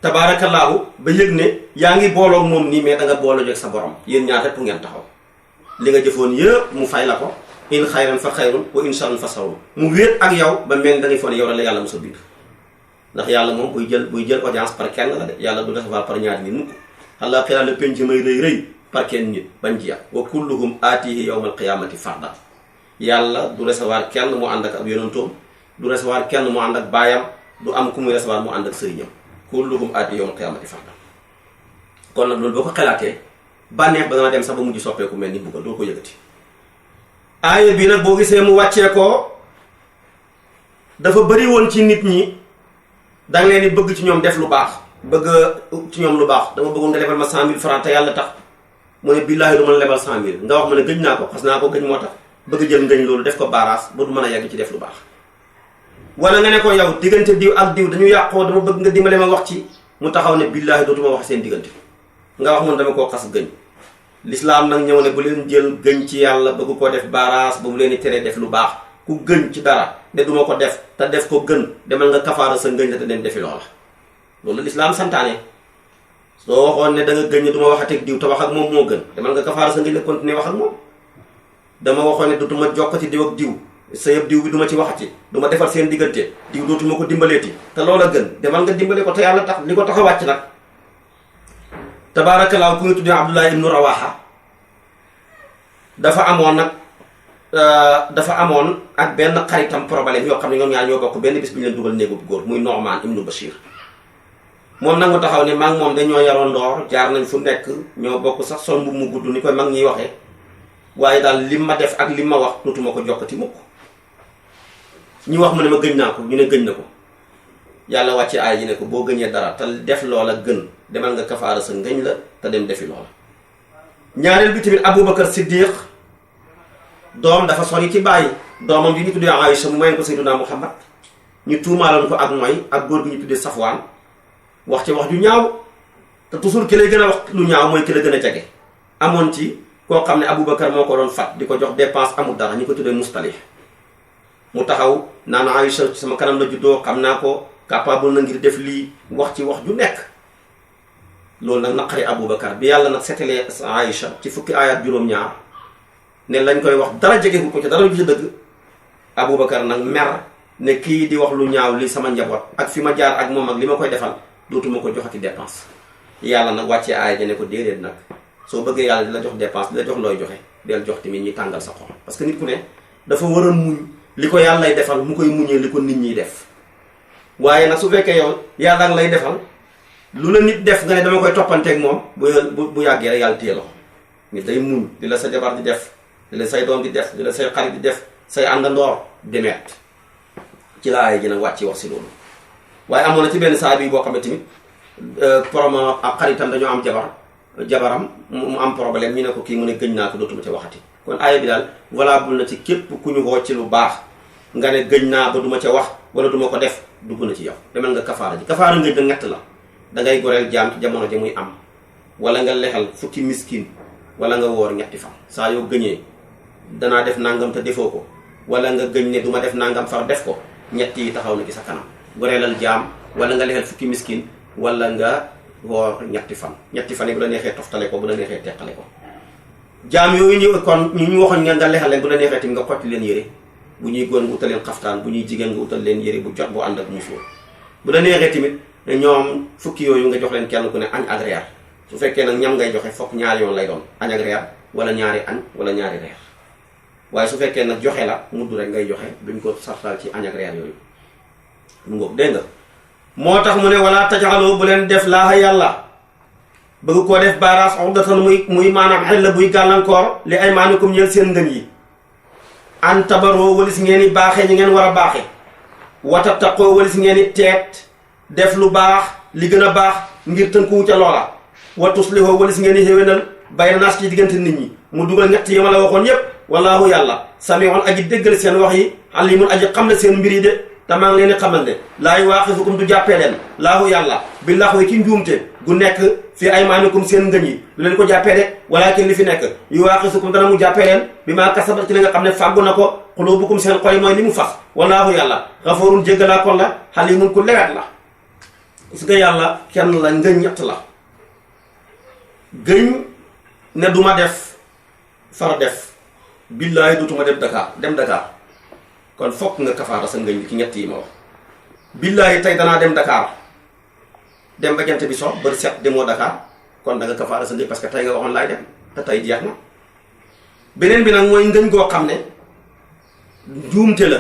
tabaarakallaahu ba yëg ne yaa ngi booloog moom nii, mais da nga booloo ak sa borom. yéen ñaar rek ngeen taxaw, li nga jëfoon yëpp mu fay la ko. in xayran fa xayrun wa in sharran fa sharrun. mu wéet ak yow ba mel da ngay foog ne yow la yàlla mos a bind. ndax yàlla moom buy jël audience par kenn la de, yàlla du recevoir par ñaari nit mukk. xalaa xiraa la penc may rëy rëy par kenn nit bañ jeex. wa kulluhum aatihi yawmal qiyaamati farda. yàlla du recevoir kenn mu ànd ak ab yonantoom, du recevoir kenn mu ànd ak baayam, du am ku muy recevoir mu ànd ak sëriñam. kulluhum aatihi yawmal qiyaamati farda. kon nag loolu boo ko xalaatee bànneex ba dana dem sax ba mujj soppeeku mel ni buggal doo ko yëgati. aaya bi nag boo gisee mu wàccee ko dafa bari woon ci nit ñi, danga leen di bëgg ci ñoom def lu baax, bëgg ci ñoom lu baax. dama bëggoon nga lebal ma 100 000 francs te yàlla tax. mu ne billaahi du ma la lebal 100 000. nga wax ma ne gëj naa ko, xas naa ko gëj moo tax bëgg jël ngëñ loolu def ko baaraas ba du mën a yàgg ci def lu baax. wala nga ne ko yow diggante diw ak diw dañu yàqoo, dama bëgg nga dimbale ma wax ci. mu taxaw ne billaahi dootuma wax seen diggante. nga wax mun dama koo xas gëñ. lislaam nag ñëw ne bu leen jël gëñ ci yàlla bëgg koo def baaraas ba mu leen di teree def lu baax. ku gëñ ci dara ne duma ko def te def ko gën, demal nga kafaara sa ngëñ la te dem defi loola. loolu lislaam santaane. soo waxoon ne da nga gëñ ne duma waxateeg diw te wax ak moom moo gën, demal nga kafaara sa ngëñ la continuer wax ak moom. dama waxoon ne dootuma jokkati diw ak diw, sa yëpp diw bi duma ci waxati, duma defal seen diggante, diw dootuma ko dimbaleeti te loola gën, demal nga dimbale ko te yàlla tax. li ko tax a wàcc nag tabaarakallaahu ku ñu tuddee Abdullah ibnu Rawaha dafa amoon ak benn xaritam problème yoo xam ne ñoom ñaar ñoo bokk benn bis bi ñu leen dugal néegu góor, muy Nu'man ibnu Bashir. moom nag mu taxaw ne maa ngi moom dañoo yaroon ndoor, jaar nañ fu nekk, ñoo bokk sax sol mbubb mu gudd ni koy mag ñiy waxee, waaye daal lim ma def ak lim ma wax dootuma ko jokkati mukk. ñu wax mu ne ma gëñ naa ko, ñu ne gëñ na ko. yàlla wàcce aay ji ne ko boo gëñee dara te def loola gën, demal nga kafaara sa ngëñ la te dem defi loola. ñaareel bi tamit Aboubacar Siddiq doom dafa sori ci bàyyi. doomam bi ñu tuddee Aïcha mu mayen ko Seydina Muhammad, ñu tuumaaloon ko ak mooy ak góor gi ñu tuddee Safwaan, wax ci wax ju ñaaw. te toujours ki lay gën a wax lu ñaaw mooy ki la gën a jege. amoon ci koo xam ne Aboubacar moo ko doon fat di ko jox dépense amul dara, ñu ko tuddee Mustalih. mu taxaw naan Aïcha ci sama kanam la juddoo, xam naa ko, capable na ngir def lii, wax ci wax ju nekk. loolu nag naqari Aboubacar bi yàlla nag seetalee Aïcha ci fukki aayat juróom-ñaar ne lañ koy wax dara jegewul ko ci dara lu ci dëgg. Aboubacar nag mer ne kii di wax lu ñaaw li sama njaboot ak fi ma jaar ak moom ak li ma koy defal dootuma ko joxati dépense. yàlla nag wàccee aaya ja ne ko déedéet nag soo bëggee yàlla di la jox dépense di la jox looy joxe del jox tamit ñi tàngal sa xol. parce que nit ku ne dafa war a muñ li ko yàlla lay defal mu koy muñee li ko nit ñiy def. waaye nag su fekkee yow yàlla lay defal lu la nit def nga ne dama koy toppanteeg moom bu yàggee rek yàlla téye loxo nit day muñ di la sa jabar di def di la say doom di def di la say xarit di def say àndandoor demeet ci la aaya ji nag wàcc wax si loolu. waaye amoon na ci benn saa bi boo xam ne tamit promo ak xaritam dañoo am jabaram mu am problème ñu ne ko kii mu ne gëñ naa ko dootuma ci waxati. kon aaya bi daal valable na ci képp ku ñu woo ci lu baax nga ne gëñ naa ba duma ca wax wala duma ko def dugg na ci yow demal nga kafaara ji kafaara ngëj na ñett la da ngay goreel jaam ci jamono ja muy am wala nga lexal fukki miskin wala nga woor ñetti fan saa yoo gëñee danaa def nangam te defoo ko wala nga gëñ ne duma def nangam far def ko ñett yi taxaw na ci sa kanam goreelal jaam wala nga lexal fukki miskin wala nga woor ñetti fan yi bu la neexee toftale ko bu la neexee teqale ko jaam yooyu ñu kon ñu waxoon nga lexal leen bu la neexee tamit nga xotti leen yére bu ñuy góor nga utal leen xaftaan bu ñuy jigéen nga utal leen yére bu jot bu ànd ak musóor bu la neexee tamit ñoom fukki yooyu nga jox leen kenn ku ne añ ak reer su fekkee nag ñam ngay joxe fokk ñaari yoon lay doon añ ak reer wala ñaari añ wala ñaari reer waaye su fekkee nag joxe la mudd rek ngay joxe duñ ko sartal ci añ ak reer yooyu mu ngoog dégg nga moo tax mu ne wala tajaxaloo bu leen def laaxa yàlla bëgg koo def baaraas uqdatan muy maanaam xel la buy gàllankoor li ay maanikum ñeel seen ngën yi an tabaroo walis ngeen i baaxee ñi ngeen war a baaxe watattaqoo walis ngeen i teet def lu baax li gën a baax ngir tënkuwu ca loola wa tuslihoo walis ngeen i xéwénal bayna naas ci diggante nit ñi mu dugal ñett yi ma la waxoon yépp wallaahu yàlla samiun aji déggal seen wax yi alimun aji xam ne seen mbir yi de te maa ngi leen di xamal ne laa yuwaaxisukum du jàppee leen laahu yàlla bi laxwi ci njuumte gu nekk fi aymaanikum seen ngëñ yi du leen ko jàppee de walaakin li fi nekk yuwaaxisukum dana mu jàppee leen bi maa kasabat ci li nga xam ne fàggu na ko xuluubukum seen xol yi mooy li mu fax wallaahu yàlla xafoorun jéggalaa kon la xalimun ku lewet la su nga yàlla kenn la ngëñ ñett la gëñ ne duma def far def billaahi dootuma dem Dakar kon fokk nga kafaara sa ngëñ bi ci ñett yi ma wax billaahi tey danaa dem Dakar dem ba jant bi so bari set demoo Dakar kon da nga kafaara sa ngëñ parce que tey nga waxoon laay dem te tey jeex na beneen bi nag mooy ngëñ goo xam ne njuumte la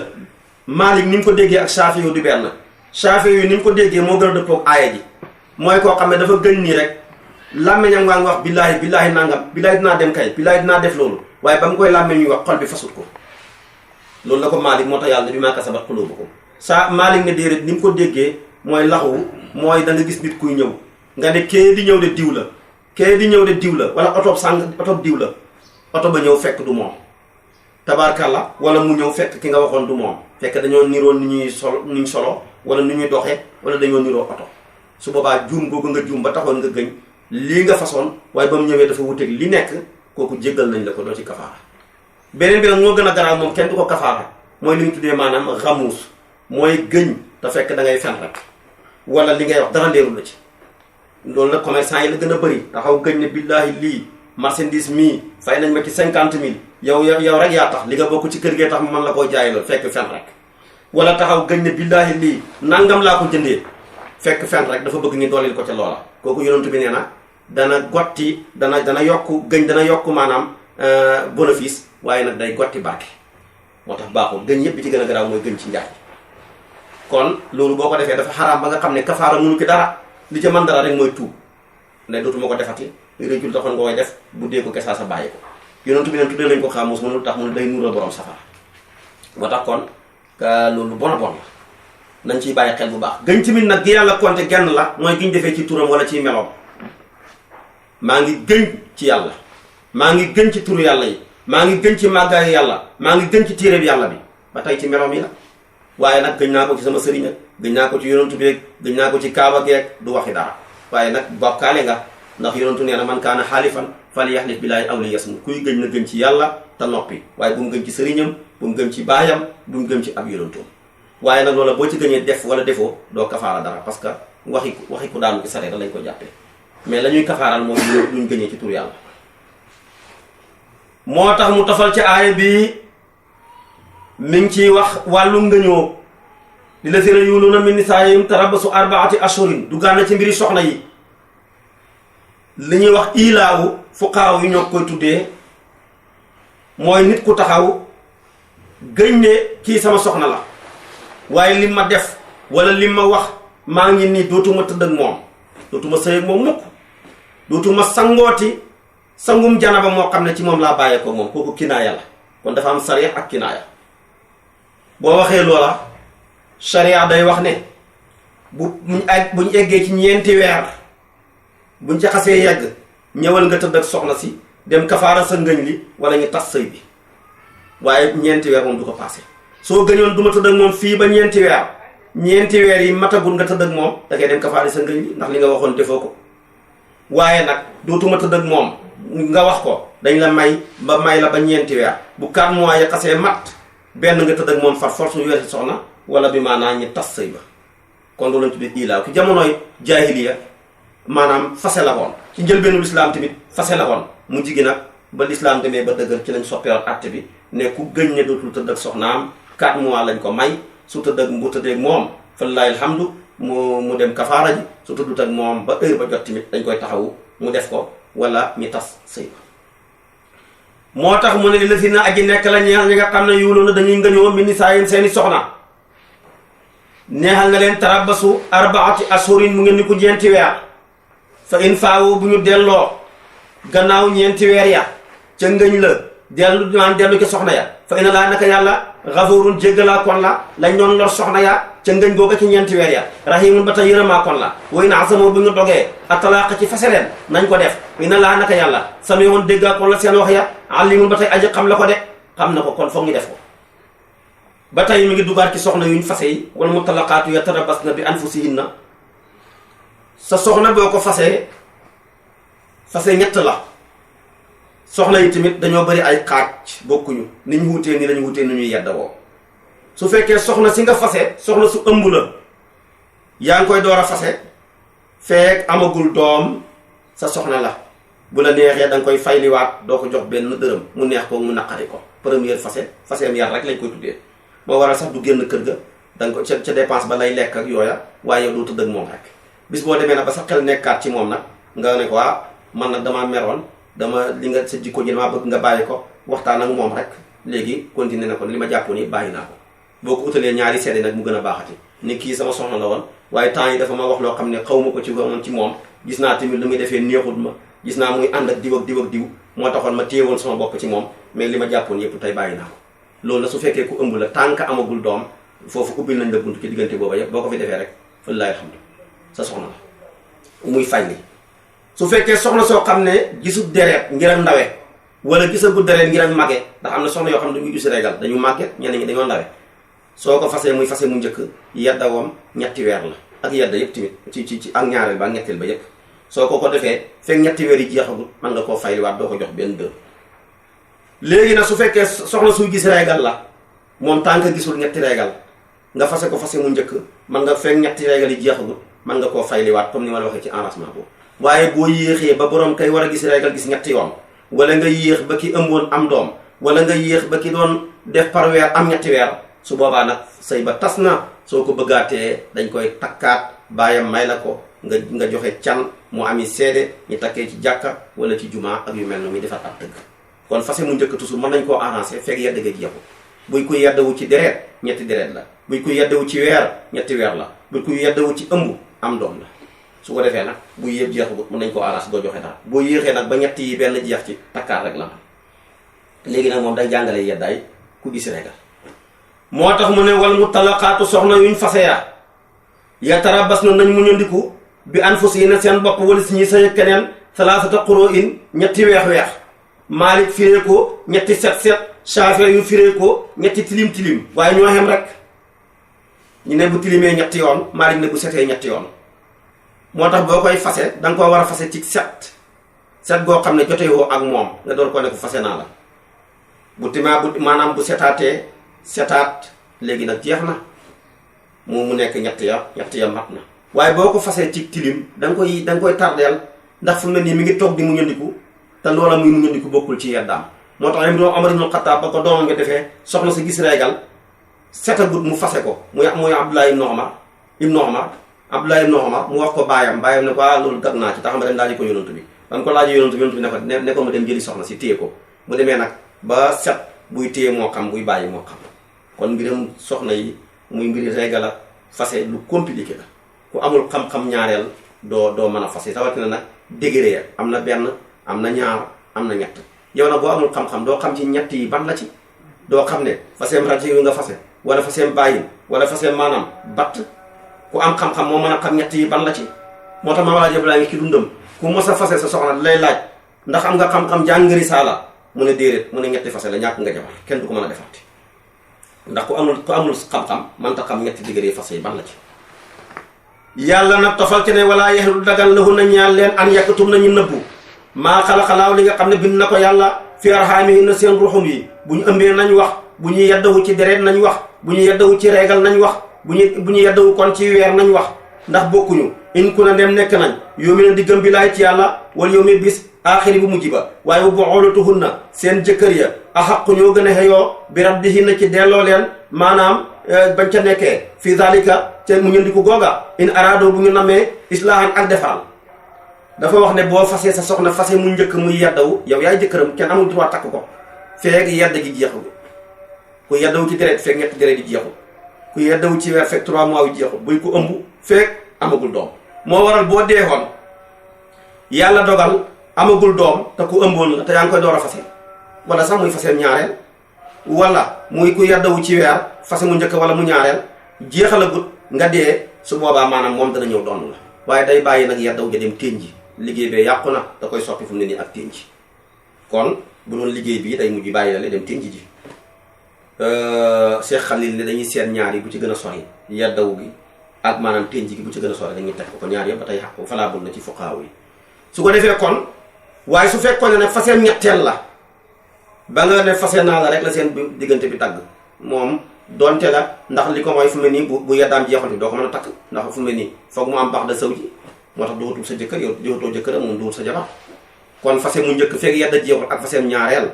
Maalik ni mu ko déggee ak Saafi yu di benn Saafi yu ni mu ko déggee moo gën a dëppoo ak aaya ji mooy koo xam ne dafa gëñ nii rek làmmeñam waa ngi wax billaahi nangam billaahi dinaa dem kay billaahi dinaa def loolu waaye ba mu koy làmmeñ ñuy wax xol bi fasut ko loolu la ko Maalik moo tax yàlla ne bi maa kasabat quluubukum saa Maalik ne déedéet ni mu ko déggee mooy laxu mooy da nga gis nit kuy ñëw nga ne kee di ñëw de diw la kee di ñëw de diw la wala oto diw la oto ba ñëw fekk du moom tabaarkalla wala mu ñëw fekk ki nga waxoon du moom fekk dañoo niroo ni ñuy solo wala ni ñuy doxee wala dañoo niroo oto su boobaa juum googu nga juum ba taxoon nga gëñ lii nga façon waaye ba mu ñëwee dafa wuteeg li nekk kooku jéggal nañ la ko doo ci kafaara beneen bi nag moo gën a garaaw moom kenn du ko kafaara mooy li ñu tuddee maanaam xamuus mooy gëñ te fekk da ngay fen rek wala li ngay wax dara leerul la ci loolu nag commerçant yi la gën a bëri taxaw gëñ ne billaahi lii marchandise mii fay nañ ma ci 50 000 yow rek yaa tax li nga bokk ci kër gee tax mu mën la koo jaay loolu fekk fen rek wala taxaw gëñ ne billaahi lii nangam laa ko jëndee fekk fen rek dafa bëgg ñu dooleel ko ca loola kooku yonent bi nee na dana gotti dana yokk gëñ dana yokk maanaam bénéfice waaye nag day gotti barke moo tax baaxul gëñ yëpp bi ci gën a garaaw mooy gëñ ci njaay kon loolu boo ko defee dafa xaraam ba nga xam ne kafaara mënu ki dara li ca mën dara rek mooy tuub ne dootuma ko defati réjul taxoon nga koy def bu dee ko kesaa sa bàyyi ko yonent bi neen tuddee nañ ko xaamus mënul tax mënu day nuural borom safara moo tax kon loolu bon a bon la nañ ciy bàyyi xel bu baax gëñ tamit nag gi yàlla compté genn la mooy giñ defee ci turam wala ci meloom maa ngi gëñ ci yàlla maa ngi gëñ ci turu yàlla yi maa ngi gëñ ci màggaayu yàlla maa ngi gëñ ci téeréb yàlla bi ba tey ci meloom yi la waaye nag gëñ naa ko ci sama sëriñ ak gëñ naa ko ci yonantu beeg gëñ naa ko ci kaaba geeg du waxi dara waaye nag bokkaale nga ndax yonantu nee na man kaana xaalifan falyahlif billaahi aw liyasmut kuy gëñ na gëñ ci yàlla te noppi waaye bu mu gëñ ci sëriñam bu mu gëñ ci baayam bu mu gëñ ci ab yonantoom waaye nag loola boo ci gëñee def wala defoo doo kafaara dara parce que waxi ku daanu ci sareeta lañ ko jàppee mais la ñuy kafaaral moom luñ gëñee ci tur yàlla moo tax mu tofal ci aaya bi mi ngi ciy wax wàllu ngëñoo li la sina yuuluuna min nisaa'ihim tarabbasu arbaati ashhurin du gànna ci mbiri soxna yi li ñuy wax ilaawu fuqaaw yi ñoo koy tuddee mooy nit ku taxaw gëñ ne kii sama soxna la waaye lim ma def wala lim ma wax maa ngi nii dootuma tëdd ak moom dootuma sëy ak moom mukk dootuma sangooti sangum janaba moo xam ne ci moom laa bàyyee ko moom kooku kinaaya la kon dafa am sariya ak kinaaya boo waxee loola sariya day wax ne buñ eggee ci ñeenti weer buñ ca xasee yegg ñëwal nga tëdd ak soxna si dem kafaara sa ngëñ li wala ñu tas sëy bi waaye ñeenti weer moom du ko passé soo gëñoon du ma tëdd ak moom fii ba ñeenti weer yi matagul nga tëdd ak moom da ngay dem kafaara sa ngëñ li ndax li nga waxoon defoo ko waaye nag dootuma tëdd ak moom nga wax ko dañ la may la ba ñeenti weer bu 4 mois ya xasee mat benn nga tëdd ak moom far force ñu weer si soxna wala bi maanaam ñi tas sëy ba kon loolu lañ tuddee ilaaw ki jamonooy jaahiliya maanaam fase la woon ci njëlbeenu lislaam tamit fase la woon mu jigi nag ba lislaam demee ba dëgër ci lañ soppeewoon àtte bi ne ku gëñ ne dootul tëdd ak soxnaam 4 mois lañ ko may su tëddee moom fa lillahi alhamdu mu dem kafaara ji su tëddut ak moom ba heure ba jot tamit dañ koy taxawu mu def ko wala ñu tas sëy ba moo tax mu ne li la si na aji nekk la ñeexal ñi nga xam ne yuulu na dañuy ngëñoo mi ni saa yéen seeni soxna neexal na leen tarabasu arbaati ashurin mu ngeen ni ko ñeenti weer fa in faawu bu ñu delloo gannaaw ñeenti weer ya ca ngëñ la dellu ci soxna ya fa ina laa naka yàlla xafurun jéggalaa kon la lañ doon lor soxna ya ca ngëñ googa ci ñeenti weer ya rahimun ba tey yërëmaa kon la way na asamoo bu ñu dogee atalaaq ci fase leen nañ ko def ina laa naka yàlla samiun déggaa kon la seen wax ya alimun ba tey aji xam la ko de xam na ko kon foog ñu def ko ba tey mi ngi dugaat ci soxna yuñ fase yi wal mutalaqaatu yatarabasna bi anfusihinna sa soxna boo ko fase ñett la soxna yi tamit dañoo bari ay xaaj bokkuñu ni ñu wutee ni lañu wutee ni ñuy yedda woo su fekkee soxna si nga fase soxna su ëmb la yaa ngi koy door a fase feek amagul doom sa soxna la bu la neexee da nga koy fayliwaat doo ko jox benn dërëm mu neex ko mu naqari ko première faseem yar rek lañ koy tuddee boo waral sax du génn kër ga da nga ko ca dépense ba lay lekk ak yooya waaye yow doo tëdd ak moom rek bis boo demee nag ba sa xel nekkaat ci moom nag nga ne ko man nag damaa meroon li nga sa jikko ji damaa bëgg nga bàyyi ko waxtaan ak moom rek léegi continuer na ko li ma jàppoon yi bàyyi naa ko boo ko utalee ñaari seede nag mu gën a baaxati ni kii sama soxna la woon waaye temps yi dafa ma wax loo xam ne xaw ma ko ci moom gis naa tamit lu muy defee neexut ma gis naa muy ànd ak diw ak diw ak diw moo taxoon ma téyewoon sama bopp ci moom mais li ma jàppoon yëpp tey bàyyi naa ko loolu na su fekkee ku ëmb la tant que amagul doom foofu ubbil nañ la buntu ci diggante booba yëpp boo ko fi defee rek fa laay xam sa soxna la muy fay li su fekkee soxna soo xam ne gisul deret ngir ak ndawe wala gisagul deret ngir ak màgge ndax am na soxna yoo xam ne dañuy gis régal dañu màgget ñenn ñi dañoo ndawe soo ko fasee muy fase mu njëkk yeddawam 2 weer la ak yedda yëpp tamit ci ak ñaareel ba ak ñetteel ba yëpp soo ko defee fekk 2 weer yi jeexagul mën nga koo fayliwaat doo ko jox benn dër léegi nag su fekkee soxna suy gis régal la moom tant que gisul 2 régal nga fase ko fase mu njëkk mën nga fekk 2 régal yi jeexagul mën nga koo fayliwaat comme ni ma la waxee ci enracinement boobu waaye boo yéexee ba borom kay war a gis régal gis 2 yoon wala nga yéex ba ki ëmboon am doom wala nga yéex ba ki doon def par weer am 2 weer su boobaa nag sëy ba tas na soo ko bëggaatee dañ koy takkaat bàyyam may la ko nga joxe can mu ami seede ñu takkee ci jàkka wala ci jumaa ak yu mel noonu muy defar ab tëgg kon fase mu njëkk toujours mën nañ koo arranger fekk yedd ga jeexu buy ku yeddawu ci deret 2 deret la buy ku yeddawu ci weer 2 weer la buy ku yeddawu ci ëmb am doom la su ko defee nag bu yëpp jeexagut mën nañ koo arranger doo joxe dara boo yéexee nag ba 2 yi benn jeex ci takkaat rek la ma léegi nag moom day jàngale yeddaay ku gis régal moo tax mu ne wal mutalaqaatu soxna yuñ fase ya tarabas na nañ mu ñandiku bi anfusihinna seen bopp wala si ñi sañ keneen salaasata quru'in 2 weex Maalik firee ko 2 set Shaafi yu firee ko 2 tilim waaye ñoo xem rek ñu ne bu tilimee 2 yoon Maalik ne bu setee 2 yoon moo tax boo koy fase danga koo war a fase ci set goo xam ne jotewoo ak moom nga door ko ne ko fase naa la maanaam bu setaat léegi nag jeex na mu nekk 2 ya mat na waaye boo ko fasee ci tilim da nga koy tardeel ndax fu mu ne nii mi ngi toog di mu ñandiku te loola muy mu ñandiku bokkul ci yeddaam moo tax am doo Omar ibn Khattab ba ko doomam nga defee soxna sa gis régal setagut mu fase ko muy Abdullah ibn Omar mu wax ko baayam ne ko loolu dag naa ci tax ma dem laaji ko yonantu bi dam ko laaji yonantu bi ne ko ma dem jëli soxna si téye ko mu demee nag ba set buy téye moo xam buy bàyyi moo xam kon mbiram soxna yi muy mbiri régal ak fase lu compliqué la ku amul xam-xam ñaareel doo mën a fase rawatina nag degré ya am na benn am na ñaar am na ñett yow nag boo amul xam-xam doo xam ci ñett yi ban la ci doo xam ne faseem rajo yu nga fase wala faseem bàyyin wala faseem maanaam batt ku am xam-xam moo mën a xam ñett yi ban la ci moo tax ma wala jëb laa ngi ci dundam ku mos a fase sa soxna lay laaj ndax am nga xam-xam jàng risaala mu ne déedéet mu ne ñetti fase la ñàkk nga jabar kenn du ko mën a defati ndax ku amul xam-xam mënta xam ñetti diggante fase yi ban la ci yàlla nag tofal ci ne walaa yaxlu dagan lahu na ñaan leen an yàkkatum nañu nëbbu maa xalaxalaaw li nga xam ne bind na ko yàlla fi arxaamihi na seen ruxum yi bu ñu ëmbee nañ wax bu ñu yeddawu ci deret nañ wax bu ñu yeddawu ci reegal nañ wax bu ñu yeddawu kon ci weer nañ wax ndax bokkuñu in ku na dem nekk nañ yoomi na di gëm bi laay ci yàlla wala yoomi bis aaxiri bu mujj ba waaye bu xoolatuhunna seen jëkkër ya axaqu ñoo gën a xeyoo bi raddihinna ci delloo leen maanaam bañ ca nekkee fii zalika ca mu ñëndiku googa in araado bu ñu namee islaahan ak defaal dafa wax ne boo fasee sa soxna fase mu njëkk muy yeddawu yow yaay jëkkëram kenn amul droit takk ko feeg yedd gi jeexul ku yeddawu ci deret feeg ñetti deret yi jeexul ku yeddawu ci weer feeg 3 mois yu jeexul buy ko ëmb feeg amagul doom moo waral boo deexoon yàlla dogal amagul doom te ku ëmboon la te yaa ngi koy door a fase wala sax muy faseen ñaareel wala muy ku yeddawu ci weer fase mu njëkk wala mu ñaareel jeexalagut nga dee su boobaa maanaam moom dana ñëw doon la waaye day bàyyi nag yeddaw ja dem ténj ji liggéey bee yàqu na da koy soppi fu mu ne nii ak ténj kon bu doon liggéey bii day mujj bàyyi la dem ténj ji Cheikh Khalil ne dañuy seet ñaar yi bu ci gën a sori yeddaw gi ak maanaam ténj gi bu ci gën a sori dañuy teg ko ñaar yëpp ba tey xàqu falaa bul na ci fuqaaw yi su ko defee kon waaye su fekkoon ne nag faseen ñetteel la ba nga ne fase naa la rek la seen diggante bi tàgg moom donte la ndax li ko mooy fu mu ne nii bu yeddaan jeexante doo ko mën a takk ndax fu mu ne nii foog mu am baax da sëw ji moo tax dootul sa jëkkër yow dootoo jëkkër moom duwul sa jabar kon fase mu njëkk feeg yedda jeexul ak faseem ñaareel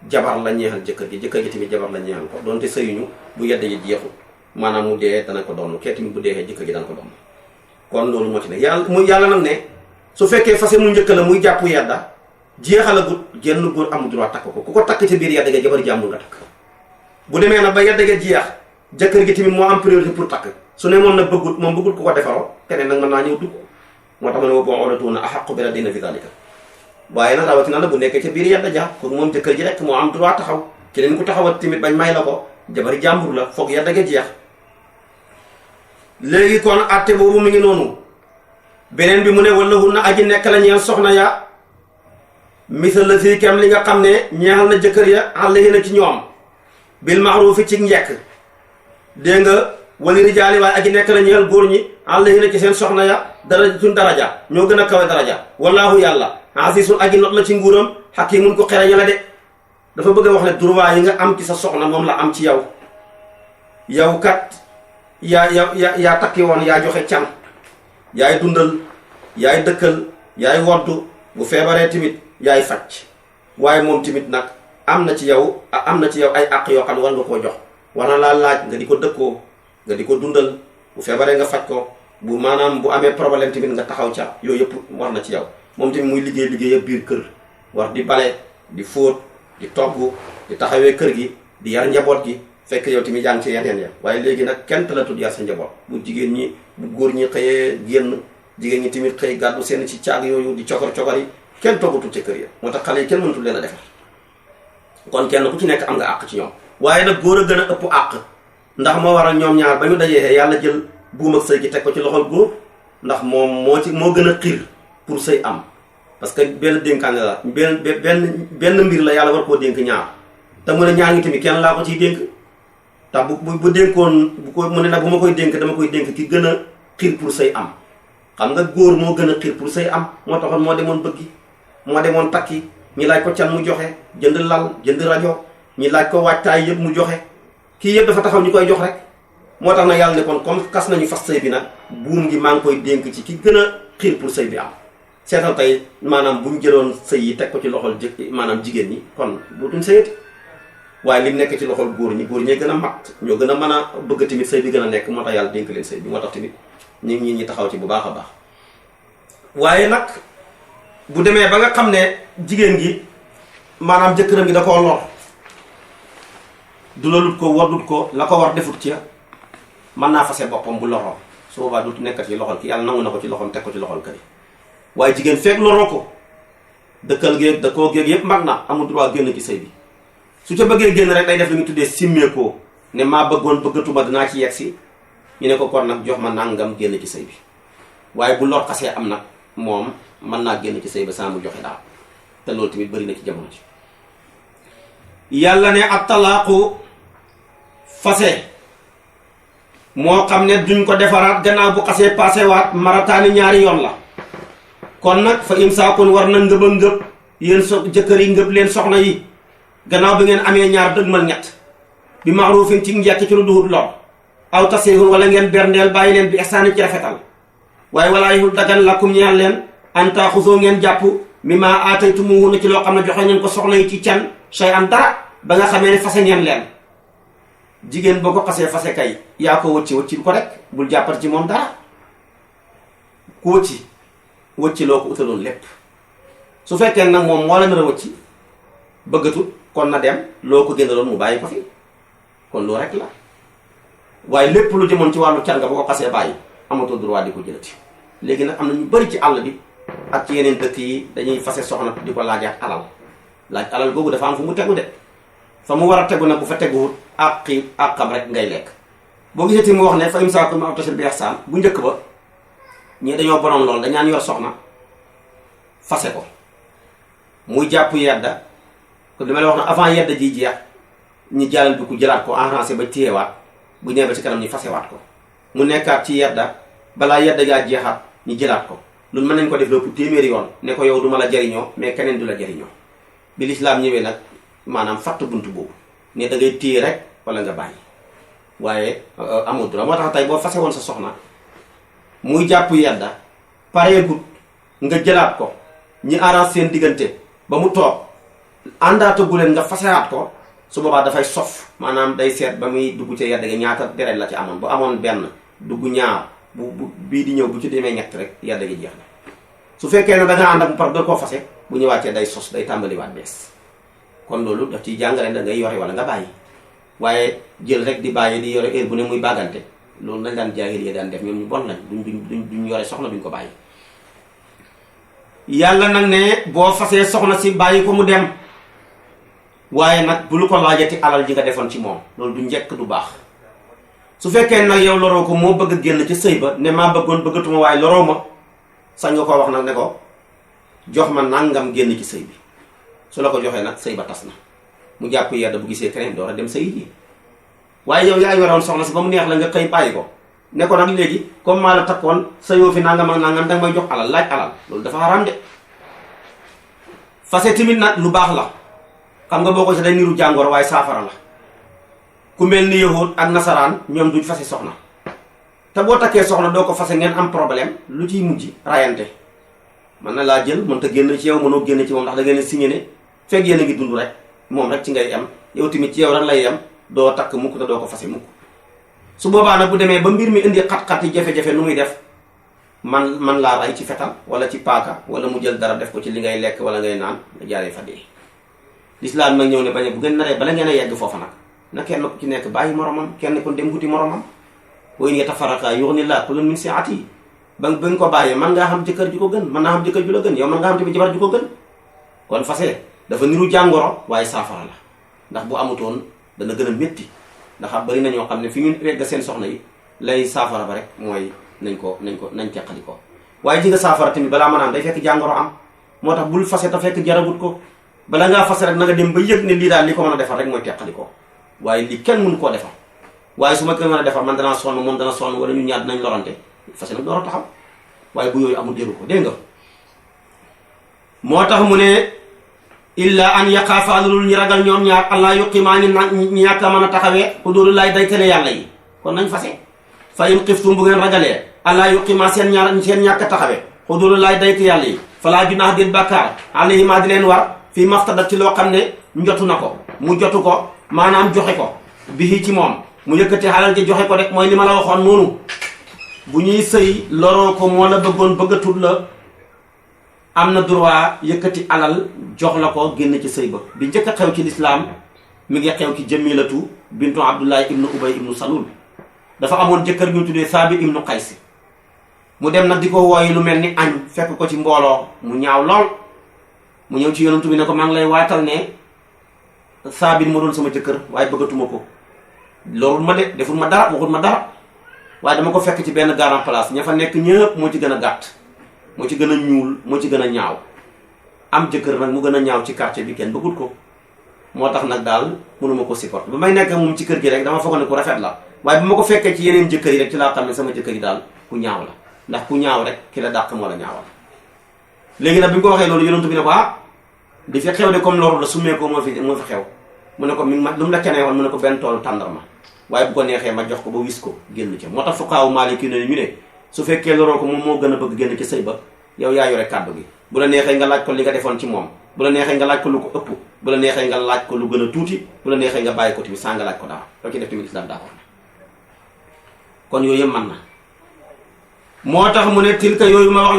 jabar la ñeexal jëkkër gi tamit jabar la ñeexal ko donte sëyuñu bu yedda ji jeexul maanaam mu dee dana ko doon kee tamit bu deexee jëkkër gi dana ko doon kon loolu moo ci ne yàlla nag ne su fekkee fase mu njëkk la muy jàpp yedda jeexalagut genn góor amul droit takk ko ku ko takk ci biir yedda ga jabar jàmbur nga takk bu demee nag ba yedda ga jeex jëkkër gi tamit moo am priorité pour takk su ne moom nag bëggut ku ko defaroo keneen nag mën naa ñëw dugg moo tax ma ne wa bu'ulatuhunna ahaqqu bi raddihinna fi dhalika waaye nag rawatina la bu nekkee ca biir yedda ja kooku moom jëkkër ji rek moo am droit taxaw keneen ku taxawat tamit bañ may la ko jabari jàmbur la foog yedda ga jeex léegi kon atte boobu mi ngi noonu beneen bi mu ne walahunna aji nekk la ñeel soxna ya misal la fii kem li nga xam ne ñeexal na jëkkër ya alayhinna ci ñoom bil ma'rufi ci njekk dégg nga wali rijaali waaye aji nekk la ñeel góor ñi alayhinna ci seen soxna ya daraja ñoo gën a kawe daraja wallaahu yàlla asiisun aji not la ci nguuram hakiimun ko xereña la de dafa bëgg a wax ne droit yi nga am ci sa soxna moom la am ci yow kat yaa takki woon yaa joxe can yaay dundal yaay dëkkal yaay woddu bu feebaree tamit yaay faj waaye moom tamit nag am na ci yow ay àq yoo xam ne war nga koo jox war na laa laaj nga di ko dëkkoo nga di ko dundal bu feebaree nga faj ko bu maanaam bu amee problème tamit nga taxaw ca yooyu yëpp war na ci yow moom tamit muy liggéey biir kër war di bale di fóot di togg di taxawee kër gi di yar njaboot gi fekk yow tamit yaa ngi ci yeneen ya waaye léegi nag kenn la tudd yar sa njaboot bu jigéen ñi bu góor ñi xëyee génn jigéen ñi tamit xëy gàddu seen ci caag yooyu di cokor yi kenn toggatul ci kër ya moo tax xale yi kenn mënatul leen a defar kon kenn ku ci nekk am nga àq ci ñoom waaye nag góor a gën a ëpp àq ndax moo waral ñoom ñaar ba ñu dajee yàlla jël buum ak sëy gi teg ko ci loxol góor ndax moom moo gën a xiir pour sëy am parce que benn dénkaane la benn mbir la yàlla war koo dénk ñaar te mu ne ñaar ngi tamit kenn laa ko ciy dénk tax bu dénkoon mu ne nag bu ma koy dénk dama koy dénk ki gën a xiir pour sëy am xam nga góor moo gën a xiir pour sëy am moo taxoon moo demoon bëggi moo demoon takki ñi laaj ko can mu joxe jënd lal jënd rajo ñi laaj ko waajtaay yëpp mu joxe kii yëpp dafa taxaw ñu koy jox rek moo tax nag yàlla ne kon comme kas nañu fas sëy bi nag buum gi maa ngi koy dénk ci ki gën a xiir pour sëy bi am seetal tey maanaam bu ñu jëloon sëy yi teg ko ci loxol maanaam jigéen ñi kon dootuñ sëyati waaye li nekk ci loxol góor ñee gën a mat ñoo gën a mën a bëgg tamit sëy bi gën a nekk moo tax yàlla dénk leen sëy bi moo tax tamit ñi taxaw ci bu baax a baax waaye nag bu demee ba nga xam ne jigéen gi maanaam jëkkëram gi da koo lor du lalut ko waddut ko la ko war defut ci mën naa fase boppam bu loroo su boobaa du nekkat ci loxol ki yàlla nangu na ko ci loxom teg ko ci loxol këri. waaye jigéen fekk loroo ko dëkkal géeg dëkkoo géeg yépp mag na amul droit génn ci sëy bi su ca bëggee génn rek day def li ñu tuddee simmeekoo ne maa bëggoon bëggatuma dinaa ci yegsi ñu ne ko kon nag jox ma nangam génn ci sëy bi waaye bu lor xasee am nag moom mën naa génn ci sëy ba saa mu joxe daal te loolu tamit bëri na ci jamono ji. yàlla ne ab talaaqu fase moo xam ne duñ ko defaraat gannaaw bu xasee passé waat marataani ñaari yoon la kon nag fa imsaakun war na ngëb a ngëb yéen jëkkër yi ngëb leen soxna yi gannaaw bi ngeen amee ñaar dëgmal ñett bi maarufin ci njekk ci lu duhut lor aw tasihun wala ngeen berndeel bàyyi leen bi ihsaani ci rafetal waaye walaa yahul dagan lakum ñeel leen an taaxusoo ngeen jàpp mimmaa aataytumuhunna ci loo xam ne joxe ngeen ko soxna yi ci can shay'an dara ba nga xamee ne fase ngeen leen. jigéen boo ko xasee fase kay yaa ko wëcci ko rek bul jàppal ci moom dara ku wëcci loo ko utaloon lépp su fekkee nag moom moo la nar a wëcci bëggatut kon na dem loo ko génnaloon mu bàyyi ko fi kon loo rek la waaye lépp lu jëmoon ci wàllu can nga boo ko xasee bàyyi amatoo droit di ko jëlati. léegi nag am na ñu bari ci àll bi ak ci yeneen dëkk yi dañuy fase soxna di ko laajaat alal laaj alal googu dafa am fu mu tegu de fa mu war a tegu nag bu fa teguwut ak xam rek ngay lekk. boo gisee ti mu wax ne fa imsaakun bi ma'ruufin bi ihsaan bu njëkk ba ñii dañoo bonoon lool dañaan yor soxna fase ko muy jàpp yedda ko li ma la wax na avant yedda ji jeex ñi jàllal bi ku jëlaat ko enrancé ba téyewaat bu ñëwee ba ci kanam ñi fasewaat ko mu nekkaat ci yedda balaa yedda gaa jeexaat ñi jëlaat ko loolu mën nañ ko def lépp téeméeri yoon ne ko yow du ma la jariñoo mais keneen du la jariñoo bi lislaam ñëwee nag maanaam fatt bunt boobu ne da ngay téye rek wala nga bàyyi waaye amul droit moo tax tey boo fase woon sa soxna muy jàpp yedda pareegut nga jëlaat ko ñi arrange seen diggante ba mu toog àndaatagu leen nga fasewaat ko su boobaa dafay sof maanaam day seet ba muy dugg ci yedda gi ñaata deret la ci amoon bu amoon benn dugg ñaar bu bii di ñëw bu ci demee ñett rek yedda gi jeex na su fekkee ne da nga ànd ak mu par da koo fase bu ñëwaatee day sos day tàmbaliwaat bees kon loolu daf ciy jàngale da ngay yore wala nga bàyyi waaye jël rek di bàyyi di yore heure bu ne muy bàggante loolu nañ daan jaahil yi daan def ñoom ñu bon lañ duñ yore soxna duñ ko bàyyi. yàlla nag ne boo fasee soxna si bàyyi ko mu dem waaye nag bu lu ko laajati alal ji nga defoon ci moom loolu du njëkk du baax su fekkee nag yow loroo ko moo bëgg a génn ci sëy ba ne maa bëggoon bëggatuma waaye loroo ma sañ nga koo wax nag ne ko jox ma nangam génn ci sëy bi su la ko joxee nag sëy ba tas na mu jàpp yedda bu gisee keneen door a dem sëy ji waaye yow yaa yoroon soxna si ba mu neex la nga xëy bàyyi ko ne ko nag léegi comme maa la takkoon sëyoo fi nangam ak nangam danga may jox alal laaj alal loolu dafa xaram de fase tamit nag lu baax la xam nga boo ko si day niru jàngoro waaye saafara la ku mel ni yahud ak nasaraan ñoom duñ fase soxna te boo takkee soxna doo ko fase ngeen am problème lu ciy mujj rayante mën na laa jël mënta génn ci yow mënoo génn ci moom ndax da ngeen signé ne fekk yéen a ngi dund rek moom rek ci ngay am yow tamit ci yow rek lay am doo takk mukk te doo ko fase mukk su boobaa nag bu demee ba mbir mi indi xat-xat yi jafe-jafe nu muy def man laa rey ci fetal wala ci paaka wala mu jël dara def ko ci li ngay lekk wala ngay naan nga jaaree fa dee lislaam nag ñëw ne bañ bu ngeen naree bala ngeen a yegg foofa nag na kenn ku ci nekk bàyyi moromam kenn ko dem wuti moromam wa in yatafarraqa yughnillaahu kullan min sa'atihi ba nga ko bàyyee man ngaa xam jëkkër ju ko gën mën naa xam jëkkër ju la gën yow man nga xam tamit jabar ju ko gën kon fase dafa niru jàngoro waaye saafara la ndax bu amutoon dana gën a métti ndax bari na ñoo xam ne fi ñu regg seen soxna yi lay saafara ba rek mooy nañ teqali ko waaye ji nga saafara tamit balaa mën a am day fekk jàngoro am moo tax bul fase te fekk jaragut ko bala ngaa fase rek na nga dem ba yëg ne lii daal li ko mën a defar rek mooy teqali ko waaye li kenn mënu koo defar waaye su ma kenn mën a defar man danaa sonn moom dana sonn wala ñu ñaar dinañ lorante fase nag door a taxaw waaye bu yooyu amul dégg ko dégg nga moo tax mu ne illa an yaqaafa lul ñu ragal ñoom ñaar allah yuqimaa ñi ñàkk a mën a taxawee xuduudullaahi day tere yàlla yi kon nañ fase fa in xiftum bu ngeen ragalee allah yuqimaa seen ñàkk a taxawee xuduudullaahi day tere yàlla yi falaa junaaha déet bàkkaar alayhimaa di leen war fii maftadat ci loo xam ne njotu na ko mu jotu ko maanaam joxe ko bihi ci moom mu yëkkati xalal ji joxe ko rek mooy li ma la waxoon noonu bu ñuy sëy loroo ko moo la bëggoon bëggatul la am na droit yëkkati alal jox la ko génn ci sëy ba bi njëkk a xew ci lislaam mi ngi xew ci jamilatu bintu abdullah ibnu ubay ibnu salul dafa amoon jëkkër ñu tuddee Saabit ibnu Qays mu dem nag di ko wooyi lu mel ni añ fekk ko ci mbooloo mu ñaaw lool mu ñëw ci yonent bi ne ko maa ngi lay waatal ne Saabit ma doon sama jëkkër waaye bëggatuma ko loolu ma de deful ma dara waxul ma dara waaye dama ko fekk ci benn grand place ña fa nekk ñëpp moo ci gën a gàtt moo ci gën a ñuul moo ci gën a ñaaw am jëkkër nag mu gën a ñaaw ci quartier bi kenn bëggut ko moo tax nag daal mënuma ko supporter ba may nekk moom ci kër gi rek dama foog ne ku rafet la waaye bu ma ko fekkee ci yeneen jëkkër yi rek ci laa xam ne sama jëkkër yi daal ku ñaaw la ndax ku ñaaw rek ki la dàq moo la ñaawal. léegi nag bi ñu ko waxee loolu yonent bi ne ko di fi xew de comme loolu la summee ko moo fi xew mu ne ko mi ma lu mu la kenee woon mu ne ko benn toolu tàndarma waaye bu ko neexee ma jox ko ba wis ko génn ca moo tax fuqaaw Maaliki ne ñu ne su fekkee loroo ko moom moo gën a bëgg génn ci sëy ba yow yaa yore kàddu gi bu la neexee nga laaj ko li nga defoon ci moom bu la neexee nga laaj ko lu ko ëpp bu la neexee nga laaj ko lu gën a tuuti bu la neexee nga bàyyi ko tamit saa nga laaj ko dara loo ci def tamit islam d'accord kon yooyu yëpp mën na moo tax mu ne tilka yooyu ma wax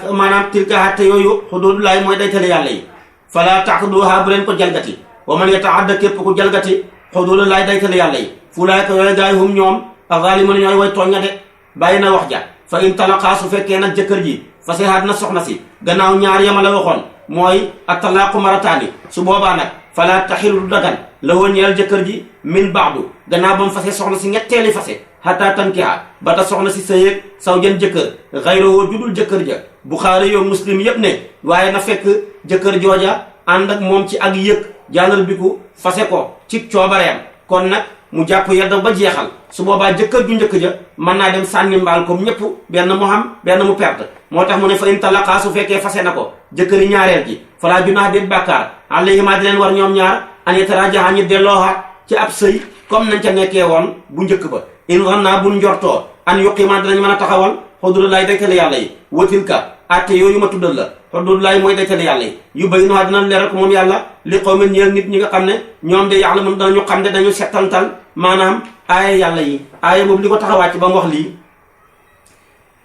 la maanaam tilka xatte yooyu xuduudulaay mooy daytale yàlla yi fala taqduha bu leen ko jalgati wa man yataadda képp ku jalgati xuduudulaay daytale yàlla yi fulaayka yooyu gaay hum ñoom azalimun ñooy way tooñ de bàyyi na wax ja fa in talaqaa su fekkee nag jëkkër ji fasihaat na soxna si gannaaw ñaar yama la waxoon mooy at-talaaqu marataani su boobaa nag fala taxilu du dagan la woon ñeel jëkkër ji min baadu gannaaw ba mu fase soxna si ñetteeli fase hatta tankiha ba ta soxna si sëyeeg saw jën jëkkër xayroo judul jëkkër ja Buxaari yow Muslim yépp ne waaye na fekk jëkkër jooja ànd ak moom ci ak yëg jàllal bi ku fase ko ci coobareem kon nag mu jàpp yedda ba jeexal su boobaa jëkkër ju njëkk ja mën naa dem sànni mbaal comme ñëpp benn mu xam benn mu perte moo tax mu ne fa in talaqaa su fekkee fase na ko jëkkëri ñaareel ji falaa junaaha déet bàkkaar alayhimaa di leen war ñoom ñaar an yataraaja'a ñi dellooha ci ab sëy comme nañ ca nekkee woon bu njëkk ba in zannaa buñ njortoo an yuqiimaa dinañ mën a taxawal xuduudallaahi daytale yàlla yi wa tilka atte yooyu ma tuddal la xuduudallaahi mooy daytale yàlla yi yubayyinuhaa dina leeral ko moom yàlla li qawmin ñeel nit ñi nga xam ne ñoom de ya'lamuun danañu xam ne dañu settantal maanaam aaya yàlla yi aaya boobu li ko taxawaat ci ba mu wax lii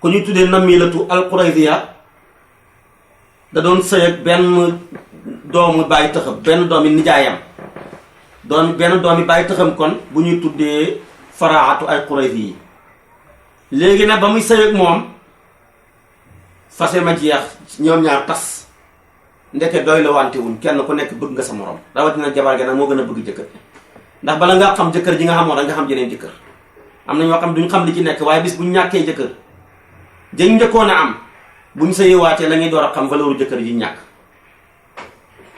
ku ñu tuddee Namilatu al-Qurayziya da doon sëy ak benn doomu bàyyi tëxam benn doomi nijaayam benn doomi bàyyi tëxam kon bu ñuy tuddee Faraatu al-Qurayzi yi léegi nag ba muy sëy ak moom fase ma jeex ñoom ñaar tas ndeke doy la wante wuñ kenn ku nekk bëgg nga sa morom rawatina jabar ga nag moo gën a bëgg jëkkër ndax bala nga xam jëkkër ji nga xamoon da nga xam jeneen jëkkër am na ñoo xam duñ xam li ci nekk waaye bis buñ ñàkkee jëkkër jëñ njëkkoon a am buñ sëyewaatee la ñuy door a xam valeur jëkkër ji ñàkk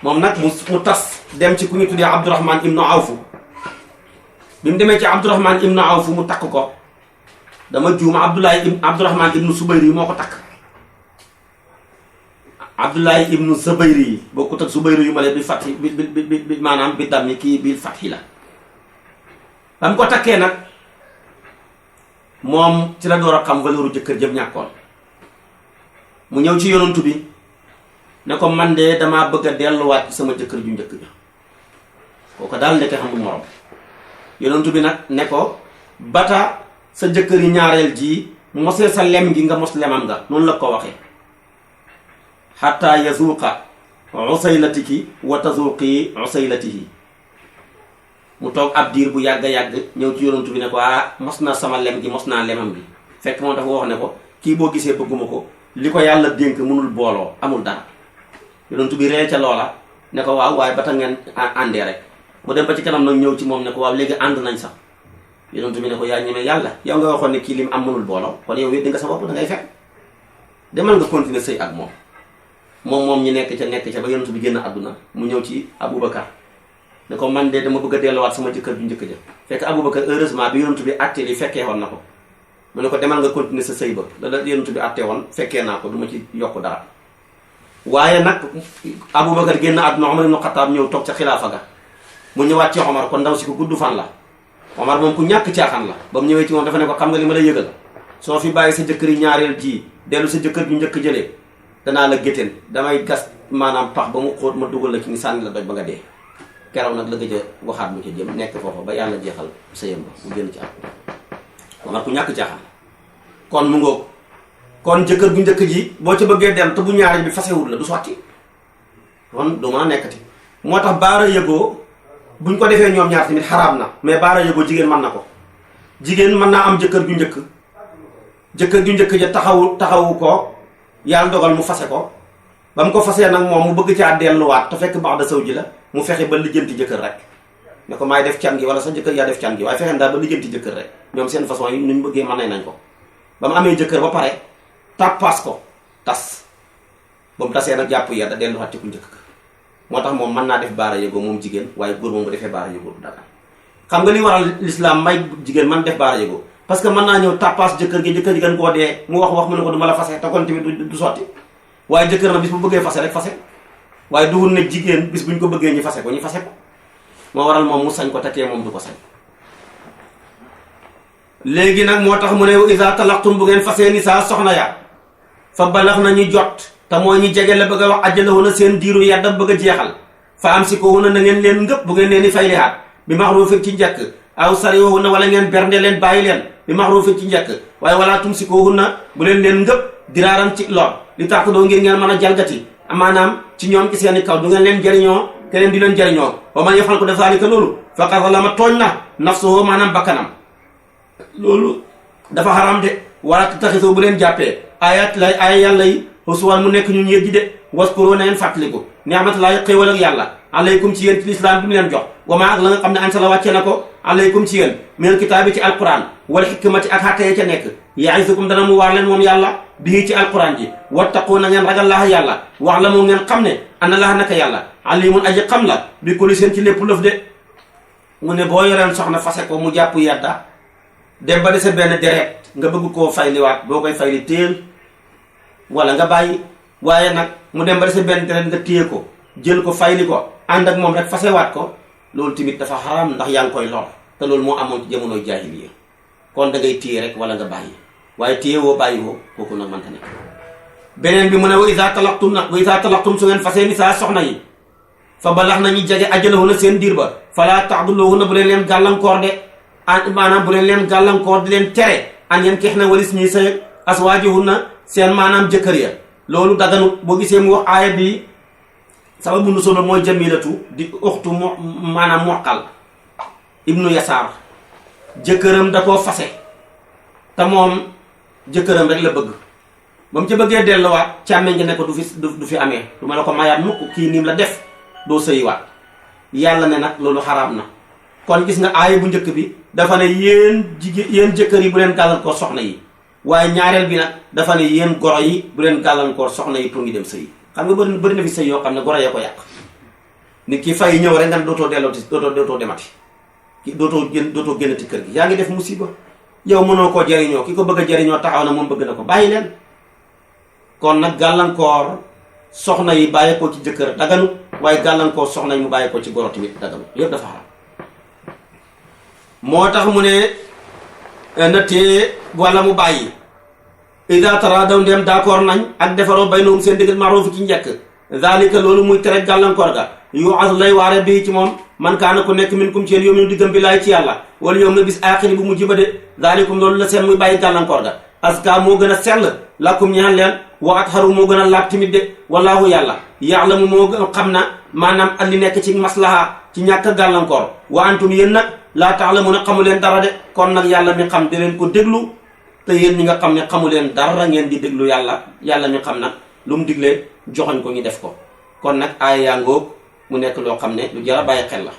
moom nag mu tas dem ci ku ñu tuddee Abdurahman ibnu Awfu bi mu demee ci Abdurahman ibnu Awfu mu takk ko dama juuma Abdurahman ibnu Subayri yi moo ko takk Abdullahi ibnu Zubayri yi bokkut ak Zubayri yu ma leen bi fati bi maanaam bi dam ni kii bi fati la ba mu ko takkee nag moom ci la door a xam valeur jëkkër jëm ñàkkoon mu ñëw ci yonantu bi ne ko man de damaa bëgg a delluwaat ci sama jëkkër ju njëkk ja kooku daal ndeke xamul morom yonantu bi nag ne ko bata sa jëkkër yi ñaareel ji mosee sa lem gi nga mos lemam nga noonu la ko waxee xataa yazuuqa usaylatiki wa tazuuqi usaylatihi mu toog ab diir bu yàgg yàgg ñëw ci yonantu bi ne ko mos na sama lem gi mos naa lemam gi fekk moom dafa wax ne ko kii boo gisee bëgguma ko li ko yàlla dénk mënul booloo amul dara yonantu bi ree ca loola ne ko waaw waaye ba tax ngeen àndee rek mu dem ba ci kanam nag ñëw ci moom ne ko waaw léegi ànd nañ sax yonantu bi ne ko yaa ñeme yàlla yow nga waxoon ne kii lim am mënul booloo kon yow wéet di nga sa bopp da ngay fekk demal nga continuer sëy ak moom ñi nekk ca ba yonantu bi génn àdduna mu ñëw ci Aboubacar ne ko man de dama bëgg a delluwaat sama jëkkër ju njëkk ja fekk Aboubacar heureusement bi yonantu bi àttee li fekkee woon na ko mu ne ko demal nga continuer sa sëy ba la yonantu bi àttee woon fekkee naa ko du ma ci yokk dara waaye nag Aboubacar génn àdduna Omar ibn Khattab ñëw toog ca xilaafa ga mu ñëwaat ci Omar kon ndaw si ko gudd fan la Omar moom ku ñàkk caaxaan la ba mu ñëwee ci moom dafa ne ko xam nga li ma lay yëgal soo fi bàyyi sa jëkkër yi ñaareel ji dellu sa jëkkër ju njëkk jëlee danaa la gétteen damay gas maanaam pax ba mu xóot ma dugal la ci ni sànni la doj ba nga dee keroog nag la gëj a waxaat mu ca jëm nekk foofa ba yàlla jeexal sëyam ba mu génn ci at Omar ku ñàkk caaxaan kon mu ngoog kon jëkkër ju njëkk ji boo ca bëggee dem te bu ñaareel bi fasewut la du sotti kon du mën a nekkati moo tax baara yëgoo buñ ko defee ñoom ñaar tamit xaraam na mais baara yëgoo jigéen mën na ko jigéen mën naa am jëkkër ju njëkk ja taxawu ko yàlla dogal mu fase ko ba mu ko fasee nag moom mu bëgg caa delluwaat te fekk baax da saw ji la mu fexe ba lijjanti jëkkër rek ne ko maay def can gi wala sa jëkkër yaa def can gi waaye fexe daal ba lijjanti jëkkër rek ñoom seen façon yi nuñ bëggee mën nañ ko ba mu amee jëkkër ba pare tàppaas ko tas ba mu tasee nag jàpp yedda delluwaat ci ku njëkk moo tax moom mën naa def baara yëgoo moom jigéen waaye góor moom bu defee baara yëgoo du dagan xam nga li waral l'islam may jigéen man def baara yëgoo parce que mën naa ñëw tàppaas jëkkër gi gën koo dee mu wax mu ne ko du ma la fase te kon tamit du sotti waaye jëkkër na bis bu bëggee fase rek fase waaye duwul ne jigéen bis buñ ko bëggee ñu fase ko moo waral moom mu sañ ko tekkee moom du ko sañ léegi nag moo tax mu ne isa talaqtum bu ngeen fasee ni saa soxna ya fa balax na ñu jot te mooy ñu jege la bëgg a wax ajjalawu na seen diiru yadda bëgg a jeexal fa am si ko wu na ngeen leen ngëpp bu ngeen leen di faylihaat bi maxruufin ci njëkk aw sariwu na wala ngeen bernde leen bàyyi leen bi maxruufin ci njëkk waaye wala tum si ko wu na bu leen leen ngëpp diraaran ci lor li tax doo ngir ngeen mën a jalgati maanaam ci ñoom ci seeni kaw du ngeen leen jëriñoo keneen di leen jëriñoo wa man yafal ko def zalika loolu faqad zalama tooñ na nafsuhu maanaam bakkanam loolu dafa xaram de wala taxisoo bu leen jàppee ayat lay ay yàlla yi husuwan mu nekk ñu ñeet ji de waskuru na ngeen fàttaliku ni'matullahi xéewal ak yàlla alaykum ci yéen ci lislaam bi mu leen jox wa maa ak la nga xam ne ansala wàcce na ko alaykum ci yéen minal kitaabi ci alquran wal hikmati ak xàttee ca nekk ya'izukum dana mu waar leen moom yàlla bii ci alquran ji wattaqu na ngeen ragal laaha yàlla wax la moo ngeen xam ne ana laaha naka yàlla alimun aji xam la bi kulli seen ci lépp lëf de mu ne boo yoreen soxna fase ko mu jàpp yedda dem ba dese benn deret nga bëgg koo fayliwaat boo koy fayli téel wala nga bàyyi waaye nag mu dem ba dese benn deret nga téye ko jël ko fayli ko ànd ak moom rek fasewaat ko loolu tamit dafa xaram ndax yaa ngi koy lor te loolu moo amoon ci jamonoy jaahiliya kon da ngay téye rek wala nga bàyyi waaye téye woo bàyyi woo kooku nag mënta nekk beneen bi mu ne wa isa talaqtum su ngeen fasee ni saa soxna yi fa balax nañu jege ajalahunna seen diir ba fala ta'duluhunna bu leen leen gàllankoor de maanaam bu leen leen gàllankoor di leen tere an yankihna walis ñuy sëy aswaajihunna seen maanaam jëkkër ya loolu daganut boo gisee mu wax aaya bi sababu nuzul mooy jamilatu di uxtu maanaam moqal ibnu yasaar jëkkëram da koo fase te moom jëkkëram rek la bëgg ba mu ci bëggee delluwaat càmmeñ gi ne ko du fi amee du ma la ko mayaat mukk kii niim la def doo sëyiwaat yàlla ne nag loolu xaraam na kon gis nga aaya bu njëkk bi dafa ne yéen jëkkër yi bu leen gàllankoor soxna yi waaye ñaareel bi nag dafa ne yéen goro yi bu leen gàllankoor soxna yi pour ngi dem sëyi xam nga bëri na fi sëy yoo xam ne goro yee ko yàq nit ki fay ñëw rek nga dootoo dellooti dootoo demati ki dootoo génnati kër gi yaa ngi def musiba yow mënoo koo jariñoo ki ko bëgg a jariñoo taxaw na moom bëgg na ko bàyyi leen kon nag gàllankoor soxna yi bàyyi ko ci jëkkër daganu waaye gàllankoor soxna yi mu bàyyi ko ci goro tamit daganu yëpp dafa xaram moo tax mu ne na tee wala mu bàyyi ida taradaw ndem d'accord nañ ak defaroo baynahum seen digg ma'ruf ci njëkk zalika loolu muy tere gàllankoor ga yu'az lay waare bii ci moom man kaana ku nekk minkum ci yéen yoom diggam bi laay ci yàlla wala yoom na bis aaxiri bu mujj ba de zalikum loolu la seen muy bàyyi gàllankoor ga aska moo gën a sell lakum ñaan leen wa atharu moo gën a laab timit de wallahu yàlla ya'lamu moo gën a xam na maanaam ak li nekk ci maslaha ci ñàkk gàllankoor wa antum yéen nag laa ta'lamuna xamu leen dara de kon nag yàlla mi xam di leen ko déglu te yéen ñi nga xam ne xamu leen dara ngeen di déglu yàlla mi xam nag lu mu diglee joxoñ ko ñu def ko kon nag aaya yaa ngoog mu nekk loo xam ne lu jar a bàyyi xel la